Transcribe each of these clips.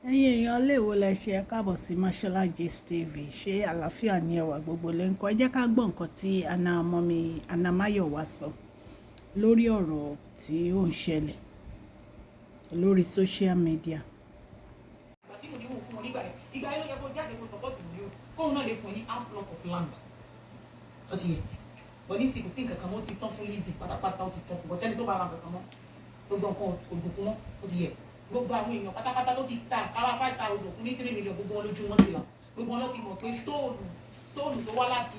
Ẹ̀yin èèyàn lè wo lẹ ṣe, ẹ káàbọ̀ sí Mashola Gist TV. Ṣé àlàáfíà ní ẹwà gbogbo lè ń kọ́? Ẹ jẹ́ ká gbọ́ nǹkan tí Anna mummy Anna Máyọ̀wá sọ lórí ọ̀rọ̀ tí ó ń ṣẹlẹ̀ lórí social media. Ìgbà tí Mùdíwù fún wọn nígbà yẹn, ìgbà yẹn ló yẹ kó jáde kó support Mùdíwù, kóun náà lè fún ẹ ní half plot of land. Ó ti yẹ bọ́ ní kò sí nǹkan kan mọ́, ó ti tán fún Lizzy pátápátá, ó ti tán fún. Bọ́ sẹ́ni tó bá ra nǹkan kan mọ́, gbogbo nǹkan ògùn fún wọn. Ó ti yẹ gbogbo àwọn èèyàn pátápátá ló ti ta àkàrà 5,000 fún ní 3 million. Gbogbo wọn lójú wọn ti là, gbogbo wọn ló ti mọ̀ pé stone tó wá láti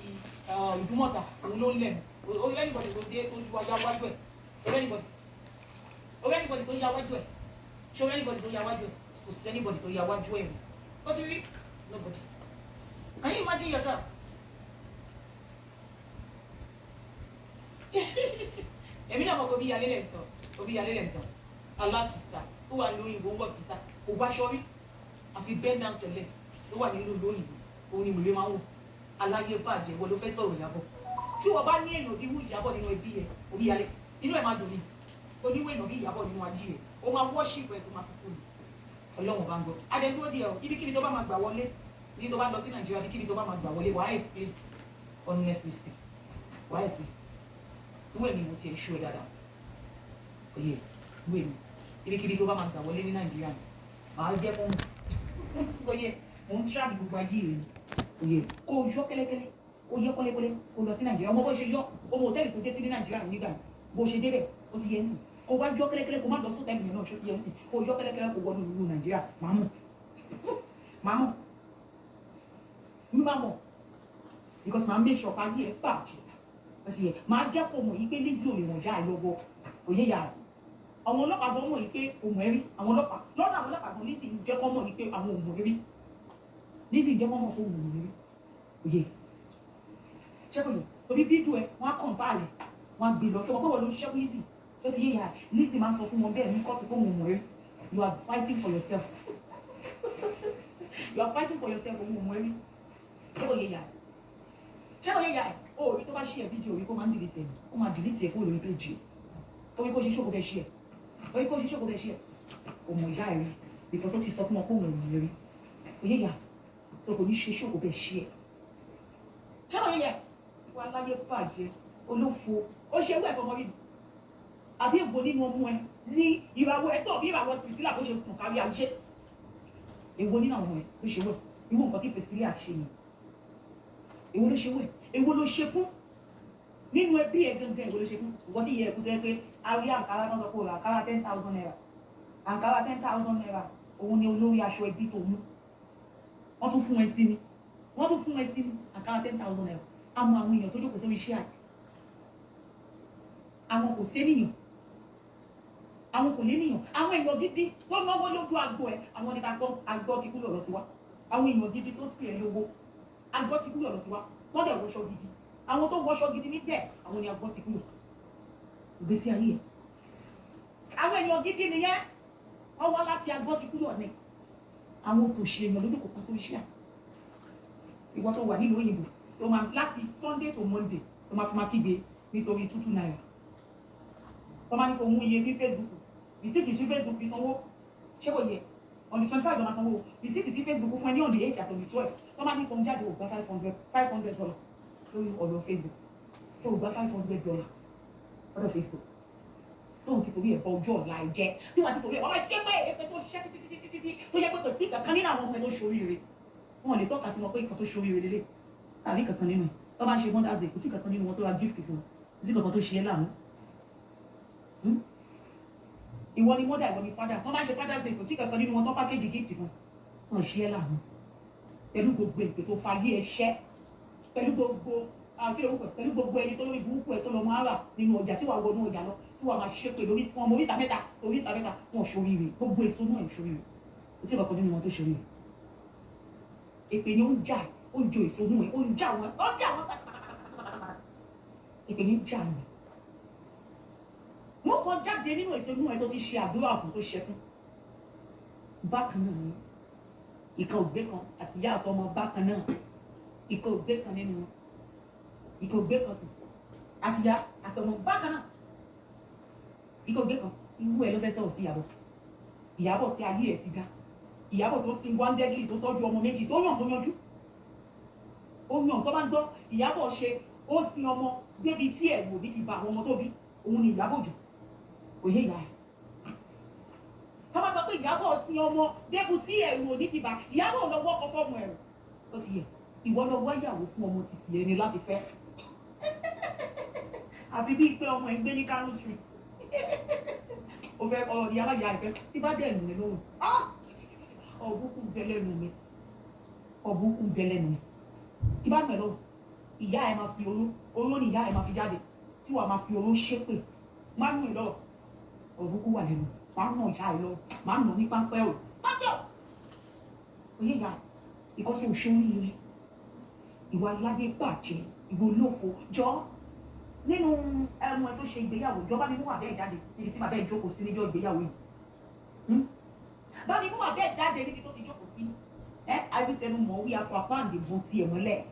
Ìdúmọ̀tà, òun ló ń lẹ̀ mọ́. Orí anybody tó dé tó wá yá wájú ẹ̀, orí anybody, orí anybody tó yá wájú ẹ̀, ṣé orí anybody tó yá wájú ẹ̀? Kò sí anybody tó yá wájú ẹ̀ rí. Ó ti rí nobody. Can you imagine yourself? Èmi náà mọ̀ pé obi yalé lẹ̀ ń sọ, obi yalé lẹ̀ ń sọ. Alákìsà ó wà ní òyìnbó, ń wọ̀ kìsà, kò bá aṣọ rí, àfi bend down select ló wà nínú ìlú òyìnbó, òun ni wèrè máa ń wò. Aláyé bàjẹ́, wọ́n ló fẹ́ sọ̀rọ̀ Ìyábọ̀. Tí wọ́n bá ní èèyàn bí wú Ìyábọ̀ nínú ẹbí ẹ̀, obi yalé, inú ẹ̀ máa dùn ní oníwé. Èèyàn bí Ìyábọ̀ nínú ayé ẹ̀, ó máa worship ẹ̀ tó máa fi kú ni. Ọlọ́run bá ń gbọ́. Adẹ́dúró díẹ̀ o. Ibikíbi tó bá máa gbà wọlé ní, tó bá lọ sí Nàìjíríà, ibikíbi tó bá máa gbà wọlé, wàá explain. Honestly speak, wàá explain. Ìwé mi, mo ti ẹ̀ ṣú ẹ dáadáa. Oyè ìwé mi, ibikíbi tó bá máa gbà wọlé ní Nàìjíríà, màá jẹ́ kó oyè mò ń track gbogbo ayé rẹ. Oyè kó o yọ kẹ́lẹ́kẹ́lẹ́, kó o yọ kọ́lẹ́kọ́lẹ́, kó o lọ sí Nàìjíríà. Ọmọ bó ṣe yọ ọmọ hòtẹ́ẹ̀lì tó dé sí ní Nàìjíríà nígbà bó ṣe débẹ̀, ó ti yẹ ń sìn. Kó o bá yọ kẹ́lẹ́kẹ́lẹ́, kó o má lọ sọ́tẹ́ẹ̀lì yẹn náà, ṣó ti yẹ ń sìn? Kó o yọ kẹ́lẹ́kẹ́lẹ́, kó o wọnú ìlú Nàìjíríà, màá mọ̀, màá mọ̀, mi máa mọ̀, because màá make sure ayé ẹ bàjẹ́. Ó sì yẹ màá jẹ́ kó mọ̀ yìí pé Lizzy ò lè ràn já ẹ lọ́wọ́. Òye yà á, àwọn ọlọ́pàá gan mọ̀ yìí pé òmò ẹ rí. Àwọn ọlọ́pàá lọ́dọ̀, àwọn ọlọ́pàá gan, Lizzy jẹ́ kó mọ̀ yìí pé àwọn òmò ẹ rí. Lizzy jẹ́ kó mọ̀ pé òmò ẹ rí. Òye ṣé kò yẹ? Torí fídíò ẹ, wọ́n á kàn báàlẹ̀, wọ́n á gbé lọ. Ṣọwọ́ pé wọ́n ló ń ṣiṣẹ́ fún Lizzy? Tó ti yé yà, Lizzy máa ń sọ fún wọn bẹ́ẹ̀ ní kóòtù pé òmò ẹ rí. You are fighting for yourself, you are fighting for yourself. Òun òmò ẹ rí. Ṣé kò yé yà? Ṣé kò yé yà? Ẹ o rí tó bá ṣí ẹ fídíò rí, kó máa ń delete ẹ, ó máa delete ẹ kó lórí péjì ẹ, torí kó ṣe ṣòkò bẹ ṣí ẹ, torí kó ṣe ṣòkò bẹ ṣí ẹ. Òmò ìyá ẹ rí, because ó ti sọ fún wọn pé òun ò ní rí. Òye yà, so kò ní ṣe ṣòkò bẹ ṣí ẹ. Ṣé kò yé yà? Wà láyé bàjẹ́, olófo. Ó ṣe wẹ̀ fọmọ rí ni àbí ègbò nínú ọmọ ẹ ní ìràwọ̀ ẹ tó bí ìràwọ̀ Priscilla bó ṣe kàn kárí ayé? Èwo nínú àwọn ọmọ ẹ ló ṣe wẹ̀ irú nǹkan tí Priscilla ṣe yẹn? Èwo ló ṣe wẹ̀? Èwo ló ṣe fún nínú ẹbí ẹ gangan? Èwo ló ṣe fún ìwọ tí ìyẹ ẹkú tó yẹ pé a rí àǹkárá náà sọ pé òrà àǹkárá ₦10,000, àǹkárá ₦10,000, òun ni olórí aṣọ ẹbí tó mú. Wọ́n tún fún ẹ sí ni, wọ́n tún fún ẹ sí ni àǹkárá ₦10,000. Àmọ́ àwọn èèyàn tó jókòó sórí iṣẹ́ àì, àwọn kò sénìyàn, àwọn kò lénìyàn. Àwọn èèyàn gidi tó náwó lójú agbo ẹ, àwọn ní ká gbọ́. Agbọ́ ti kúrò lọ ti wá. Àwọn èèyàn gidi tó sì ẹ lówó, agbọ́ ti kúrò lọ ti wá. Tó dẹ̀ wọṣọ gidi, àwọn tó wọṣọ gidi níbẹ̀, àwọn ni agbọ́ ti kúrò. Ìgbésí ayé ẹ, àwọn èèyàn gidi nìyẹn, wọ́n wá láti agbọ́ ti kúrò ní. Àwọn tó ṣe èèyàn lójú kò kọ́ sórí iṣẹ́. Ìwọ tó wà nílùú òyìnbó, tó máa láti Sunday to Monday, tó máa fi máa kígbe nítorí 22 naira, tó máa ní kó mú iye tí Facebook receipt tí Facebook fi sanwó. Ṣé kò yẹ? On the 25 ló máa sanwó. Receipt tí Facebook fún ẹ ní on the 8 àti on the 12, tó máa ní kó ń jáde, ò gba 500, $500 lórí ọ̀rọ̀ Facebook, tó gba $500 lọ́dọ̀ Facebook, tóun ti torí ẹ̀ bọ ojú ọ̀la ẹ̀ jẹ́, tí wọ́n ti torí ẹ̀ wọ́n máa ṣe pé èpè tó ṣiṣẹ́ títí títí títí, tó yẹ pé kò sí kankan nínú àwọn ọmọ ẹ̀ tó ṣoríire. Wọn lè tọ́ka sí wọn pé nǹkan tó ṣoríire lélẹ̀ tàbí kankan nínú ẹ̀. Tó bá ń ṣe Mother's Day, kò sí kankan nínú wọn tó ra gift fún wọn, kò sí kankan tó ṣe é láàánú. Ìwọ ni mother, ìwọ ni father. Tó bá ń ṣe Father's Day, kò sí kankan nínú wọn tó package gift fún wọn, ṣe é láàánú. Pẹ̀lú gbogbo èpè tó fagí ẹ ṣẹ́, pẹ̀lú gbogbo kí ló wúkọ̀, pẹ̀lú gbogbo ẹni tó lórí burúkú ẹ tó lọ máa rà nínú ọjà, tí wàá wọnú ọjà lọ, tí wàá máa ṣépè lórí wọn mọ oríta mẹ́ta, oríta mẹ́ta, wọn ṣoríire. Gbogbo èso náà ẹ̀ ṣoríire, kò sí kankan nínú wọn tó ṣoríire. Èpè ni ó ń jà, ó ń jo èso nù ẹ, ó ń jà wọn, ó ń jà wọn pátápátápátá. Èpè ni ń jà wọn. Wọn kàn jáde nínú èso nù ẹ tó ti ṣe àdúrà fún, tó ṣe fún. Bákan náà ni ìkan ògbé kan àti ìyá àtọmọ. Bákan náà, ìkan ògbé kan nínú wọn, ìkan ògbé kan sì àti ìyá àtọmọ. Bákan náà, ìkan ògbé kan. Irú ẹ ló fẹ́ sọ̀rọ̀ sí Ìyábọ̀. Ìyábọ̀ tí ayé ẹ̀ ti dá. Ìyábọ̀ tó single-handedly tó tọ́jú ọmọ méjì, tó yàn, tó yanjú, ó yàn. Tó bá ń gbọ́ Ìyábọ̀ ṣe, ó sin ọmọ débi tí ẹ̀rù òbí ti ba àwọn ọmọ tó bí, òun ni Ìyábọ̀ Òjó. Kò yé ìyá ẹ̀. Tó bá sọ pé Ìyábọ̀ sin ọmọ débi tí ẹ̀rù òbí ti ba Ìyábọ̀, lọ wọ́kọ̀ fọ́mọ ẹ̀rù. Ó ti yẹ ìwọ lọ wáyàwó fún ọmọ títì ẹni láti fẹ́, àfi bíi pé ọmọ ẹ̀ ń gbé ní Kano Street. Ó fẹ́ ọ ìyá aláya ìfẹ́ tí bá dẹ̀ nù mí lóhùn, ọ̀bùkún bẹ lẹ́nu mi, ọ̀bùkún bẹ lẹ́nu mi. Tí bá nù ẹ́ lóhùn, ìyá ẹ̀ máa fi oró, oró ni ìyá ẹ̀ máa fi jáde, tí wàá máa fi oró ṣépè. Má nù ẹ́ lọ́wọ́, ọ̀bùkún wà lẹ́nu. Má nù ìyá ẹ̀ lọ́wọ́, má nù ní páńpẹ́ o, páńpẹ́ o. Òye ìyá ẹ̀ ìkọ́sí òṣèré ìwà aládé bàjẹ́, ìwà olófo. Jọ, nínú ẹmu ẹ tó ṣe ìgbéyàwó, jọba mi mú bàbá ẹ jáde níbi tí bàbá ẹ jókòó sí níjọ́ ìgbéyàwó yìí. Bá mi mú bàbá ẹ jáde níbi tó ti jókòó sí. Ẹ àwítẹnu mọ̀ wí afọ apáǹdè bo tiẹ̀ mọ́lẹ̀.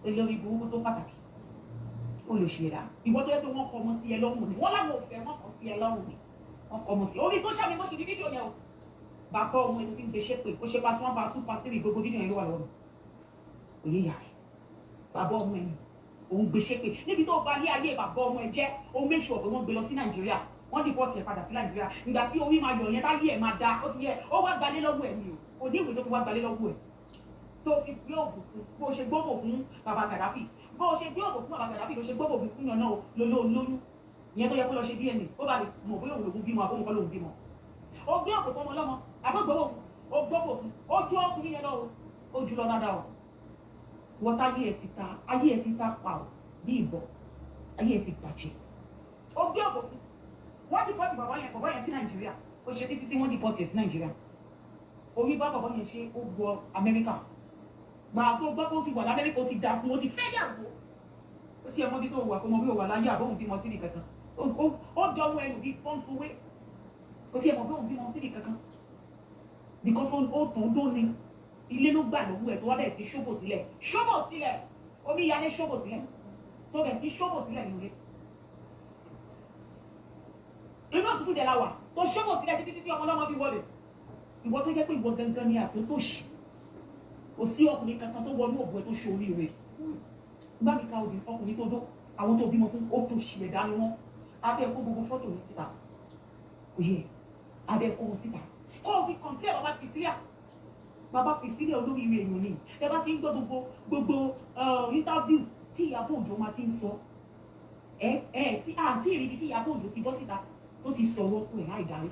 Olórí burúkú tó pàtàkì, olùṣèrà ìwọ tó yẹ pé wọ́n kọ ọmọ sí ẹ lọ́rùn ni. Wọ́n láwọn ò fẹ́, wọ́n kọ sí ẹ lọ́rùn ni. Wọ́n kọ ọmọ sí orí social media. Mo ṣe ní fídíò yẹn o. Bàbá ọmọ ẹ tó fi ń gbé ṣépè, ó ṣe part one, part two, part three, gbogbo fídíò yẹn ló wà lọ́wọ́ mi. Òye yà rẹ̀, bàbá ọmọ ẹ òun gbé ṣépè níbi tó ba lé ayé bàbá ọmọ ẹ jẹ́. Ó make sure pé wọ́n gbé lọ sí Nàìjíríà, wọ́n deport ẹ̀ padà sí Nàìjíríà. Ìgbà tí orí máa yọ yẹn, táyé ẹ̀ máa da, ó ti yẹ ó wá gbalé lọ́wọ́ ẹ̀ ni o. Kò ní ìwé tó fi wá gbalé lọ́wọ́ ẹ̀, tó fi gbé òògùn fún. Bó ṣe gbóbò fún bàbá Gaddafi, bó ṣe gbé òògùn fún bàbá Gaddafi ló ṣe gbóbò fún yàn náà lóló lóyún ìyẹn tó yẹ kó lọ ṣe DNA, ó bá lè mọ̀ bóyá òun lòún bímọ àbóhùn kọ́ lòún bímọ. Ó gbé òògùn fún ọmọ ọlọ́mọ àbọ̀gbọ́wò fún, ó gbóbò fún, ó ju ọkùnrin yẹn lọ o, ó jù lọ dáadáa o. Wọ́n táyé ẹ̀ ti ta, ayé ẹ̀ ti ta pa ọ́ bí ìbọn, ayé ẹ̀ ti bàjẹ́. Ó gbé òògùn fún, wọ́n deport bàbá yẹn, bàbá yẹn sí Nàìjíríà. Ó ṣe títí tí wọ́n deport ẹ̀ sí Nàìjíríà. Orí bá bàbá yẹn ṣe, ó wọ Amẹ́ríkà. Gbà tó gbọ́ pé ó ti wà l'Amẹ́ríkà, ó ti dà fún, ó ti fẹ́ yàwó. Ó ti ẹ̀ mọ́ bí tó wà, kó mọ bí ó wà láyé àbóhùn bímọ síbi kankan. Ó dánwó ẹnu bíi pọ́ńtúwé. Kò tí ẹ̀ mọ̀ bí òun bímọ síbi kankan because ó tàn dó ni. Ilé ló gbà lọ́wọ́ ẹ̀ tó wá bẹ̀rẹ̀ sí ṣóbò sílẹ̀, ṣóbò sílẹ̀, omi ìyáálé ṣóbò sílẹ̀, tó bẹ̀rẹ̀ sí ṣóbò sílẹ̀ nínú ilé. Inú òtútù dẹ̀ la wà tó ṣóbò sílẹ̀ títí títí ọmọ ọlọ́mọ fi wọlé. Ìwọ tó jẹ́ pé ìwọ gangan ni àtótòṣì, kò sí ọkùnrin kankan tó wọnú òbú ẹ tó ṣe oríire. Bá mi ka obì ọkùnrin tó dó, àwọn tó bímọ fún, ó tó ṣì ẹ̀dá ni wọ́n. Abẹ́ kó gbogbo fọ́tò yìí síta, kò yẹ abẹ́ kó wọn síta, kó o fi complain bàbá Priscilla. Bàbá Priscilla, olóríire èèyàn ni. Ẹ bá ti ń gbọ́ gbogbo interview tí Ìyábọ̀ Òjó máa ti ń sọ, ẹ tí àti ìrìbí tí Ìyábọ̀ Òjó ti bọ́ síta tó ti sọ̀rọ̀ ọkọ ẹ̀ láì darí,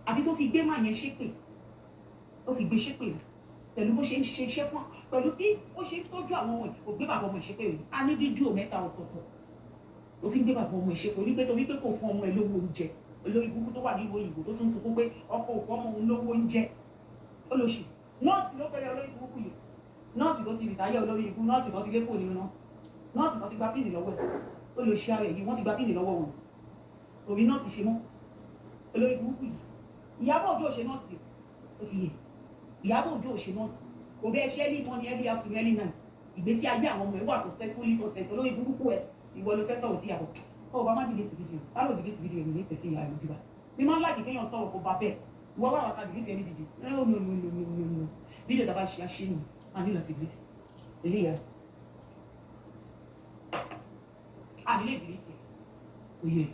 àbí tó ti gbé máa yẹn ṣépè, ó ti gbé ṣépè rí pẹ̀lú bó ṣe ń ṣe iṣẹ́ fún, pẹ̀lú bí ó ṣe ń tọ́jú àwọn ọmọ ẹ̀, kò gbé bàbá ọmọ ẹ̀ ṣépè rí. A ní fídíò mẹ́ta ọ̀tọ̀ọ̀tọ̀ ló fi ń gbé bàbá ọmọ ẹ̀ ṣépè wípé torí pé kò fún ọmọ ẹ̀ lówó oúnjẹ. Olórí burúkú tó wà ní ìwé òyìnbó tó tún sunkún pé ọkọ ò fọ́mọ òun lówó oúnjẹ. Ó lọ ṣe nọ́ọ̀sì ló pẹ̀lẹ́, olórí burúkú yìí, nọ́ọ̀sì tó ti retire, olórí ibú nọ́ọ̀sì tó ti lé kúrò nínú nọ́ọ̀sì, nọ́ọ̀sì tó ti gba pin lọ́wọ́ ẹ̀. Ó lọ ṣe ara ẹ̀ yìí, wọ́n ti gba pin lọ́wọ́ wọn, òrí nọ́ọ̀sì ṣe mọ́. Olórí burúkú yìí, Ìyábọ̀ Òjó ṣe nọ́ọ̀sì, ó ti yẹ. Ìyábọ̀ Òjó ṣe nọ́ọ̀sì, kò bẹ́ẹ̀ ṣe early morning, early afternoon, early night. Ìgbésí ayé àwọn ọmọ ẹ̀ wà successfully success. Olórí burúkú ẹ̀, ìwọ ló fẹ́ sọ̀rọ̀ sí Ìyábọ̀. Ọ bá má delete video, bá lò delete video mi ní tẹ̀sí ìyá ìlú bá mi máa ń like kéèyàn sọ̀rọ̀ kó bá bẹ́ẹ̀. Ìwọ wà wá ká delete ẹni video. No, no, no, no, no, no, no. Video tá a bá ṣe, àṣe nù, a ní láti delete eléyà, a ní lè delete òye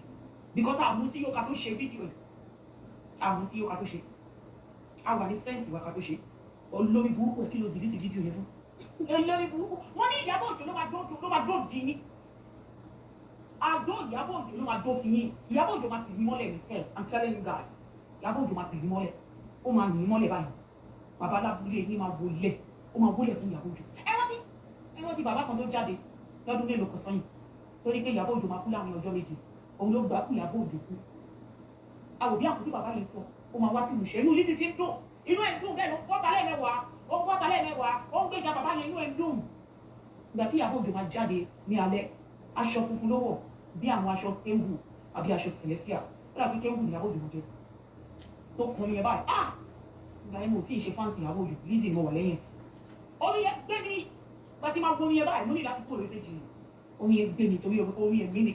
because àmú tí yóò ká tó ṣe fídíò, àmú tí yóò ká tó ṣe, a wà ní sense wa ká tó ṣe. Olórí burúkú ẹ, kí ló delete fídíò yẹn fún? Olórí burúkú. Wọ́n ní Ìyábọ̀ Òjó ló máa dó, ló máa dó di yín. Àdó Ìyábọ̀ Òjó ló máa dó ti yín. Ìyábọ̀ Òjó máa tẹ̀lé mọ́lẹ̀ ní sẹ́ẹ̀. I'm telling you guys, Ìyábọ̀ Òjó máa tẹ̀lé mọ́lẹ̀, ó máa yìn mọ́lẹ̀ báyìí. Bàbá alábúlé yín máa wọlé, ó máa wọlé fún Ìyábọ̀ Òjó. Ẹ rántí bàbá kan tó jáde lọ́dún mélòó kan sẹ́yìn torí pé Ìyábọ̀ Òjó máa kú láàrin ọjọ́ 7, òun ló gbà kú. Ìyábọ̀ Òjó kú. Àwòbí àkótí bàbá yẹn sọ, ó máa wá sí ìmúṣẹ. Inú Lizzy ti ń dùn, inú ẹ̀ ń dùn bẹ́ẹ̀ ló ń fọ́ta lẹ́ẹ̀mẹ́wàá, ó ń fọ́ta lẹ́ẹ̀mẹ́wàá, ó ń gbèjà bàbá yẹn, inú ẹ̀ ń dùn. Ìgbà tí Ìyábọ̀ Òjó máa jáde ní alẹ́, aṣọ funfun ló wọ̀, bí àwọn aṣọ kérúbù àbí aṣọ celestial. Ó dàbí kérúbù ní Ìyábọ̀ Òjó jẹ tó kùnrin yẹn báyìí. Ah, ìgbà yẹn mo tí ì ṣe fans Ìyábọ̀ Òjó. Lizzy mo wà lẹ́yìn. Orin yẹn gbé mi bá ti máa wo orin yẹn báyìí, mo ní láti kúrò lórí péjì yẹn. Orin yẹn gbé mi torí orin yẹn mí ni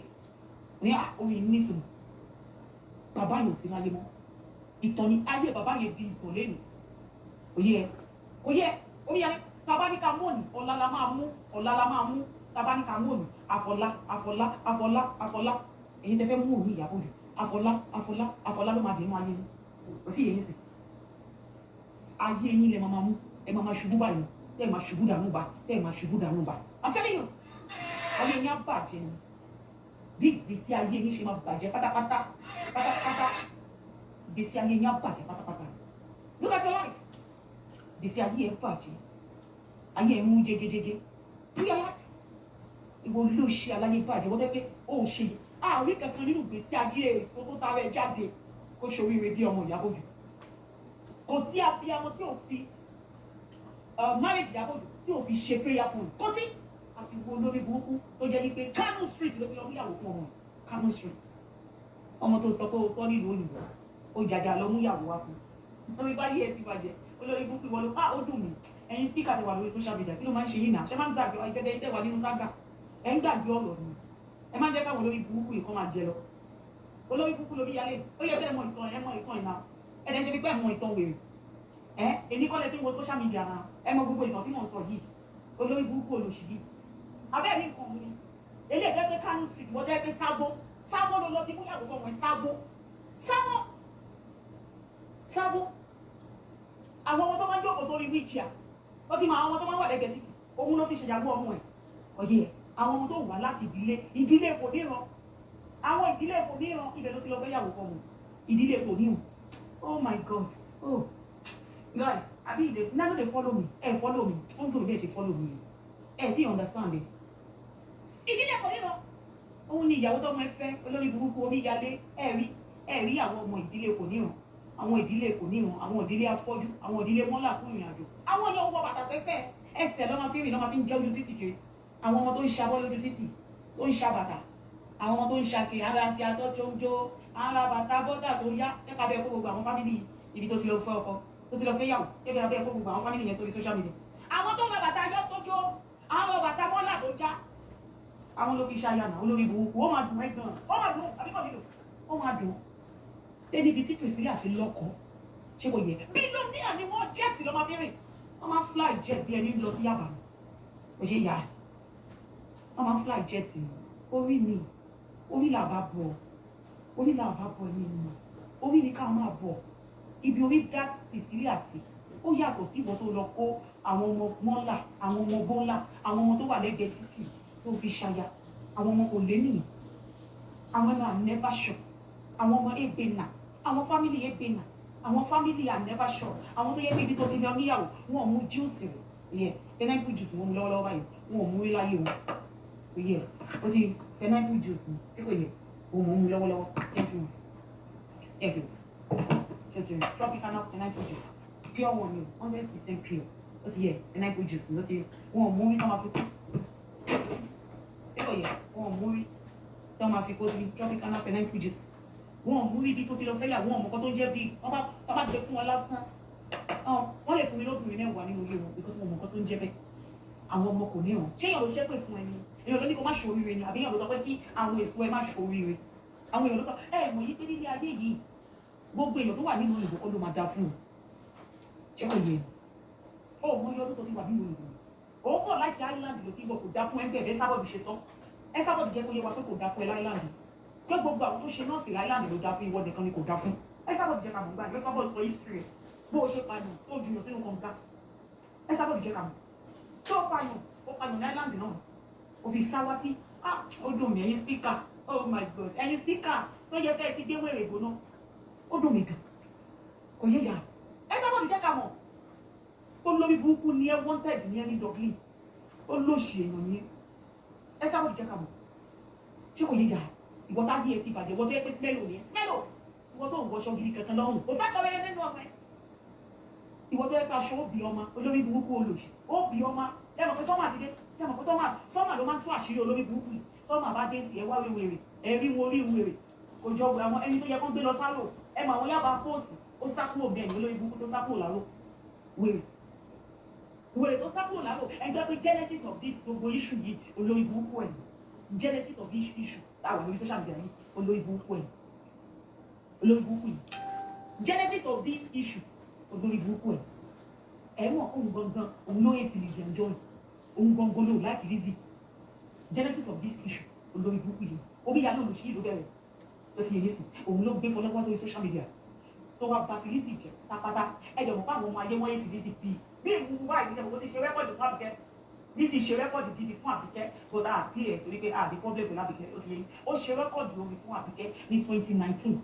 ní à orin nítumọ̀. Bàbá yóò sí láyé mọ́, ìtàn ni ayé bàbá yẹn di ìtàn lẹ́nu. Kò yẹ, kò yẹ. Omíyalé, tàbá ní ká mú òní, ọ̀la la máa mú, ọ̀la la máa mú. Tàbá ní ká mú òní, àfọlá, àfọlá, àfọlá, àfọlá. Èyí tẹ fẹ́ mú òní Ìyábọ̀ Òjó, àfọlá, àfọlá, àfọlá ló máa dé inú ayé yín. Kò sí yẹn sí ayé yín lẹ máa mú. Ẹ máa ṣubú báyìí, tẹ́ ẹ máa ṣubú dànù bá, tẹ́ ẹ máa ṣubú dànù bá. I'm telling you, ayé yín á bàjẹ́ ni. Bí ìgbésí ayé yín ṣe máa bàjẹ́ pátápátá pátápátá, ìgbésí ayé yín á bàjẹ́ pátápátá. Look at your life. Ìgbésí ayé ẹ bàjẹ́, ayé ẹ mú jégéjégé. See your life. Ìwọ ló ṣe aláyé bàjẹ́. Wọ́n tẹ́ pé ó ṣe àárí kankan nínú ìgbésí ayé èso tó tara ẹ jáde kó ṣoríire bí ọmọ Ìyábọ̀ Òjó. Kò sí abiyamọ tí ò fi marriage Ìyábọ̀ Òjó tí ò fi ṣe prayer point. Kò sí, àfi wo olórí burúkú tó jẹ́ wípé Kano Street ló fi lọ múyàwó fún ọmọ. Kano Street, ọmọ tó sọ pé o tọ́ nílùú òyìnbó, ó jàjà lọ múyàwó wá fún omi báyìí. Ẹ ti bàjẹ́, olórí burúkú ìwọ ló. Ah, ó dùn mí. Ẹ̀yin speaker ti wà lórí social media, kí ló máa ń ṣe yín náà? Ṣé máa ń gbàgbé gẹ́gẹ́ tẹ́ wà nínú sága? Ẹ̀ ń gbàgbé ọ̀rọ̀ ni. Ẹ máa ń jẹ́ káwọn olórí burúkú yìí kọ́ máa jẹ lọ. Olórí burúkú lórí yálé. Ó yẹ kẹ́ ẹ mọ ìtàn, ẹ mọ ìtàn ìná. Ẹ dẹ̀ ṣe fi pé ẹ mọ ìtàn wèrè ẹ. Èmi kọ́ lẹ tí ń wo social media náà. Ẹ mọ gbogbo ìtàn tí mò ń sọ yìí. Olórí burúkú olòṣì yìí, abẹ́ mi nǹkan òun ni eléyìí jẹ́ pé Kano Street, wọ́n jẹ́ pé Sábó, Sábó ló lọ ti mú yàgò fún ọmọ ẹ. Sábó, Sábó, Sábó. Àwọn ọmọ tó máa ń jókòó sórí wheelchair, ó sì máa àwọn ọmọ tó máa ń wà lẹ́gbẹ̀ẹ́ títì, òun ló fi ṣèyàwó ọmọ ẹ̀. Ọ̀yẹ́ ẹ̀, àwọn ọmọ tó wà láti ìdílé kò níran, àwọn ìdílé kò níran, ibẹ̀ ló ti lọ fẹ́ yàwó fọmọ ìdílé kò níran. Oh my God, oh guys, abi you dey now, no dey follow me. Ẹ follow me, ó ń dùn mí bí ẹ ṣe follow me. Ẹ ti understand ẹ. Ìdílé kò níran, òun ni ìyàwó tọmọ ẹ fẹ́. Olórí burúkú omíyalé. Ẹ rí, ẹ rí àwọn ọmọ ìdílé kò níran, àwọn ìdílé kò níran, àwọn ìdílé afọ́jú, àwọn ìdílé mọ́là kún ìrìn àjò. Àwọn yóò wọ bàtà sẹ́sẹ́, ẹsẹ̀ lọ́ máa fi rìn, lọ́ máa fi ń jẹ́ ojú títì kiri. Àwọn ọmọ tó ń ṣabọ́ lójú títì, tó ń ṣa bàtà, àwọn ọmọ tó ń ṣàkè ara fi atọ́ tó ń jó ara bàtà bọ́tà tó yá. Kẹ́ka bẹ́ẹ̀ kó gbogbo àwọn family ibi tó ti lọ fẹ́ ọkọ, tó ti lọ fẹ́ yàwó, kẹ́ka bẹ́ẹ̀ kó gbogbo àwọn family yẹn sórí social media. Àwọn tó ń ra bàtà yọ tó jó, àwọn bàtà mọ́là tó já, àwọn ló fi ṣayànà. Olórí burúkú. Ó máa dùn ẹ́ gan, ó máa dùn àbíkọ́ nílò, ó máa dùn dé níbi tí Priscilla fi lọ́kọ. Ṣé kò yẹ? Billionaire ni wọ́n. Jet ló máa fi rìn. Wọ́n máa ń fly jet bí ẹni lọ sí Yaba ni. Kò ṣe yà á, wọ́n máa ń fly jet ni. Orí ni, orí là bá bọ̀, orí là bá bọ̀ ní ìmọ̀, orí ni ká máa bọ̀. Ibi orí dá Priscilla sí, ó yàtọ̀ sí ìwọ tó lọ kó àwọn ọmọ mọ́là, àwọn ọmọ bọ́là, àwọn ọmọ tó wà lẹ́gbẹ̀ẹ́ títì tó fi ṣaya. Àwọn ọmọ kò lé nìyí, àwọn ọmọ are never sure, àwọn ọmọ ebena, àwọn family ebena, àwọn family are never sure. Àwọn tó yẹ pé ibi tó ti lọ níyàwó, wọn ò mú juice rẹ̀ yẹ pineapple juice wọn mú lọ́wọ́lọ́wọ́ báyìí, wọn ò mú rí láyé wọn. Kò yẹ, ó ti pineapple juice ni tí kò yẹ, òun mò ń mu lọ́wọ́lọ́wọ́. Ẹ fi wọn, ẹ fi wọn ṣe ti rí Tropicana pineapple juice, pure one ni, 100% pure. Ó ti yẹ pineapple juice ni. Ó ti wọn ò mú rí tó máa fi kú. Tí kò yẹ, wọn ò mú rí tó máa fi kó sí Tropicana pineapple juice. Wọn ò mú rí ibi tó ti lọ fẹ́ yà. Wọn ò mọ̀ kó tó ń jẹ́ bí wọ́n bá tó bá gbé fún wọn lásán, wọ́n lè fún mi lóbìnrin 10 nínú ilé wọn because wọn mọ̀ nǹkan tó ń jẹ́ bẹ́ẹ̀. Àwọn ọmọ kò ní hàn. Ṣé èèyàn ló ṣépè fún ẹni? Èèyàn ló ní kó má ṣoríire ni, àbí èèyàn ló sọ pé kí àwọn èso ẹ má ṣoríire? Àwọn èèyàn ló sọ. Ẹ mọ̀ yí pé nílé ayé yìí, gbogbo èèyàn tó wà nínú òyìnbó kọ́ ló máa dáa fún un. Ṣé kò yẹ? Ó mọ iye ọdún tó ti wà nínú òyìnbó. Òun bọ̀ láti Island ló ti bọ̀. Kò dáa fún ẹgbẹ́ ẹ̀. Sábọ̀dù ṣe sọ ẹ, sábọ̀dù jẹ́ kó yé wa pé kò dáa fún ẹ l'Island, pé gbogbo àwọn tó ṣe nọ́ọ̀sì l'Island ló dáa fún, ìwọ nìkan ni kò dáa fún. Ẹ sábọ̀dù jẹ́ ká mọ̀ gbà ẹ. Sábọ̀dù sọ history bó o ṣe pààyàn tó jùyàn sínú kànga. Ẹ sábọ̀dù jẹ́ ká mọ̀ tó pààyàn, ó pààyàn ní Island náà, ó fi sá wá sí. Ah, ó dùn mí. Ẹ̀yin speaker, oh my God, ẹ̀yin speaker tó yẹ kẹ́ ẹ ti gbé wèrè gbóná, ó dùn mí gan. Kò yé yà. Ẹ sábọ̀dù jẹ́ ká mọ̀. Ó lórí burúkú ni ẹ. Wanted ní ẹ ní Dublin. Ó lóṣì èèyàn ní ẹ. Ẹ sábọ̀dù jẹ́ ká mọ̀. Ṣé kò yé yà? Ìwọ tá yé ẹ ti bàjẹ́, ìwọ tó yẹ pé smell ní ẹ smell, ìwọ tó ń wọṣọ gidi kankan lọ́rùn, kò sákọ̀ rere nínú ọmọ ẹ. Ìwọ tó yẹ pé aṣọ ó bí ọmọ, olórí burúkú, olòṣì ó bí ọmọ. Ẹ mọ̀ pé summer ti dé. Ṣé mọ̀ pé summer, summer ló máa ń tú àṣírí olórí burúkú yìí. Summer bá dé sí, ẹ wá wéwèrè, ẹ rí wọn orí wèrè kò jọ wẹ. Àwọn ẹni tó yẹ kó gbé lọ sálò, ẹ mọ àwọn yàbá póòsì, ó sá kúrò bẹ́ẹ̀ ni. Olórí burúkú tó sá kúrò láró, wèrè, wèrè tó sá kúrò láró. Ẹ jẹ́ pé genesis of this gbogbo issue yìí, olórí burúkú ẹ̀, genesis of this issue táwọn lórí social media yìí, olórí burúkú ẹ̀, olórí burúkú yìí, genesis of this issue, olórí burúkú ẹ̀. Ẹ mọ̀ òun gangan, òun ló hate Lizzy Anjorin. Òun gangan ló like Lizzy. Genesis of this issue, olórí burúkú yìí, omíyalé olùsí yìí ló bẹ̀rẹ̀ tó ti yẹ nísìn. Òun ló gbé Fọlá wá sórí social media tó wá bá ti Lizzy jẹ pátápátá. Ẹ jẹ́ mọ̀ fún àwọn ọmọ ayé, wọ́n hate Lizzy bíi bí ìwú wá ìdíjẹ́. Mo ti ṣe record fún Àbíkẹ́. Lizzy ṣe record gidi fún Àbíkẹ́, but àbí ẹ̀ torí pé àbí problem pẹ̀lú Àbíkẹ́. Ó ti yẹ, ó ṣe record orin fún Àbíkẹ́ ní 2019.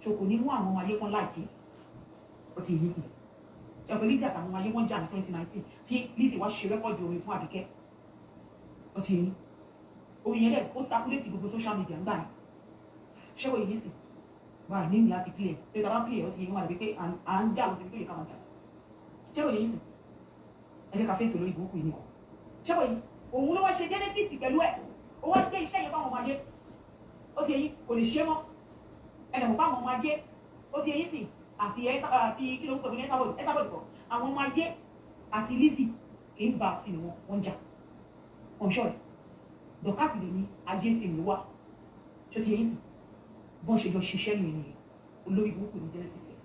So kò ní mú àwọn ọmọ ayé kan láìké. Ó ti yẹ nísìn, ṣe pé Lizzy àtàwọn ọmọ ayé wọ́n jà ní 2019 tí Lizzy wá ṣe record orin fún Àbíkẹ́. Ó ti yẹ, orin yẹn dẹ̀ ó circulate gbogbo social media ńgbà yẹn. Ṣé kò yẹ nísìn wà ní ní láti play ẹ̀ pé tá a bá play ẹ̀, ó ti yẹ wọn àdàbí pé à ń jà lọ síbi tó yẹ ká máa jà sí. Ṣé kò yẹ nísìn? Ẹ jẹ́ ká fèsì olórí burúkú yìí nìkan. Ṣé kò yẹ? Òun ló wá ṣe genesis pẹ̀lú ẹ̀. Ó wá gbé iṣẹ́ yẹn fáwọn ọmọ ayé. Ó ti yẹ yín, kò lè ṣe mọ́. Ẹ dẹ̀ mọ̀ fáwọn ọmọ ayé, ó ti yẹ yín sìn, àti ẹ àti kí ló ń pè ní Esabod kọ, àwọn ọmọ ayé àti Lizzy kì í ba àti wọn, wọn jà, wọn ṣọ̀rẹ́. Dorcas lè ní ayé tí mi wá. Ṣé ti yẹ yín sìn? Bọ́n ṣe jọ ṣiṣẹ́ nìyẹn nìyẹn. Olórí burúkú ní genesis ẹ̀.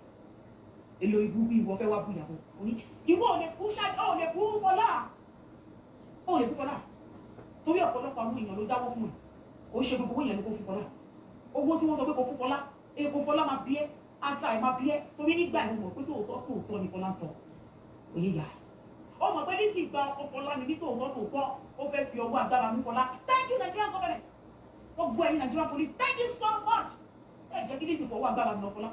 Olórí burúkú, ìwọ fẹ́ wá bú ìyàwó òní. Ìwọ ò lè bú ṣáà, ò lè bú Fọlá, ò lè bú Fọlá, torí ọ̀pọ̀lọpọ̀ àwọn èèyàn ló dáwọ́ fún ẹ. Kò ṣe gbogbo owó yẹn ló kó fún Fọlá. Owó tí wọ́n sọ pé kò fún Fọlá, èkó Fọlá máa bí ẹ́, ata ẹ̀ máa bí ẹ́, torí nígbà ìwọ̀n mọ̀ pé tòótọ́ tòótọ́ ni Fọlá ń sọ. Òye yà ó mọ̀ pé Lizzy gba ọkọ Fọlá ni ní tòótọ́ tòótọ́. Ó fẹ́ fi ọwọ́ agbára mú Fọlá. Thank you, Nigerian government. Gbogbo ẹ̀yin Nigerian police, thank you so much. Ẹ jẹ́ kí Lizzy fọwọ́ agbára nà Fọlá.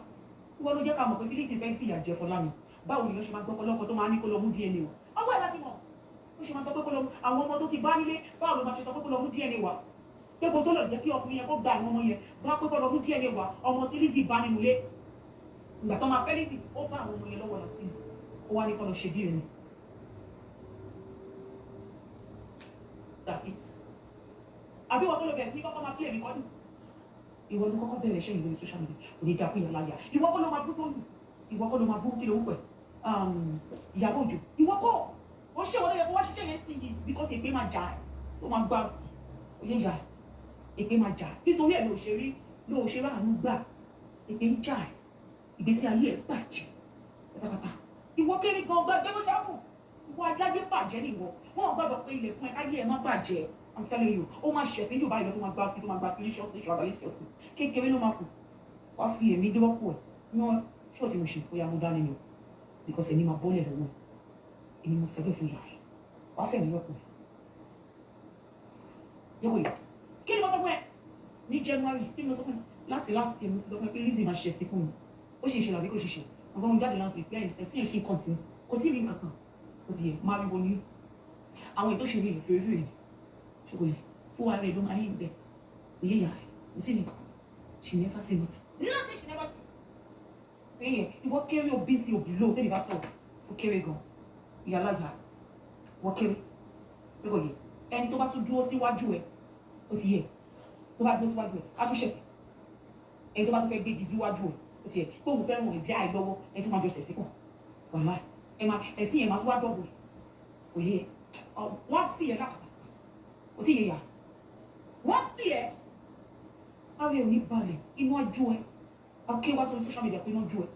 Ìwọ ló jẹ́ ká mọ̀ pé kí Lizzy fẹ́ fìyà jẹ Fọlá ni. Báwo ni wọ́n ṣe máa gbọ́kọ́ lọ́kọ tó máa ní kó lọ mú DNA wá? Ọwọ́ ẹ̀ láti mọ̀ ó ṣe máa sọ pé kó lọ mú àwọn ọmọ tó ti bá nílé. Báwo ló máa ṣe sọ pé kó lọ mú DNA wá, pé kó tó lọ jẹ́ kí ọkùnrin yẹn kó gba àwọn ọmọ yẹn bá pé kó lọ mú DNA wá, ọmọ tí Lizzy bá nínú ilé? Ìgbà tó máa fẹ́ Lizzy, ó bá àwọn ọmọ yẹn lọ́wọ́ láti ó wá ní kó lọ ṣe DNA. Dà sí àbí wọ́n kọ́ ló bẹ̀rẹ̀ sí ní kọ́kọ́ máa play recording? Ìwọ ló kọ́kọ́ bẹ̀rẹ̀ iṣẹ́ ìwé social media. Kò ní da fún ìyàlá yà. Ìwọ kọ́ ló máa bú Tóyìn, ìwọ kọ́ ló máa bú kí ló ń pẹ̀ Ìyábọ̀ Òjó. Ìwọ kọ́ ó ṣe wọlé yẹ kó wá ṣiṣẹ́ yẹn sí yìí, because èpè máa jà ẹ́, ó máa gbá òye yà, èpè máa jà. Nítorí ẹ̀ ló ṣe rí, ló ṣe ráàánú gbà. Èpè ń jà ẹ́, ìgbésí ayé ẹ̀ bàjẹ́ pátápátá. Ìwọ kéré gan gbàgbé bó ṣe á kù. Ìwọ ajáyé bàjẹ́ ni ìwọ. Wọn ò gbàgbọ́ pé ilẹ̀ fún ẹ káyé ẹ má bàjẹ́. I'm telling you, ó máa ṣẹ̀sìn jù báyìí lọ, tó máa gbá sí, tó máa gbá sí liciously, tribalisticiously. Kékeré ló máa kù. Wá fi èmi dúrọ́pò ẹ̀ wọ́n ṣé o ti mo ṣe bóyá mo dání ni o, because èmi máa bọ́lẹ̀ lọ́wọ́ ẹ̀. Èmi mo sọ bẹ́ẹ̀ fún ìyá rẹ̀. Wá fẹ̀mí rọ́pò ẹ̀. Yẹ́wò yìí, kí ni mo sọ fún ẹ ní January? Kí ni mo sọ fún ẹ láti last year? Mo ti sọ fún ẹ pé Lizzy máa ṣẹ̀sìn fún mi. Ó ṣe ìṣẹ̀lẹ̀ àbí kò ṣe ṣe? Ọgbọ́n mo jáde last week pé ẹ̀sìn yẹn ṣe ń continue. Kò tí ì rí nǹkan kan. Ó ti yẹ máa rí wo ní àwọn ètò ìṣèlú yìí fèrèfèrè. Ṣe kò yẹ fún wa rẹ̀ ló máa yín bẹ́ẹ̀? Òye yà rẹ̀ kò tí ì rí nǹkan kan. She never say nothing, nothing, she never say. Ẹyẹ ìwọ kéré, òbí ti òbí lóò tẹ́lẹ̀ bá sọ̀rọ̀, ó kéré gan. Ìyá aláya, ìwọ kéré pé kò yẹ. Ẹni tó bá tún dúró síwájú ẹ, ó ti yẹ, tó bá dúró síwájú ẹ, á tún ṣẹ̀sìn. Ẹni tó bá tún fẹ́ gbégi síwájú ẹ, ó ti yẹ pé òun fẹ́ ràn ìdí àì lọ́wọ́, ẹni tó máa jọ ṣẹ̀sìn pọ̀. Wàhálà ẹ máa ẹ̀sìn yẹn máa tún wá dọ̀bù ẹ̀. Kò yẹ wọ́n fi ẹ̀ lákàtà. Ó ti yẹ yà wọ́n fi ẹ̀ ara ẹ̀ ò ní balẹ̀. Inú ajú ẹ aké wá sórí social media pé iná ju ẹ.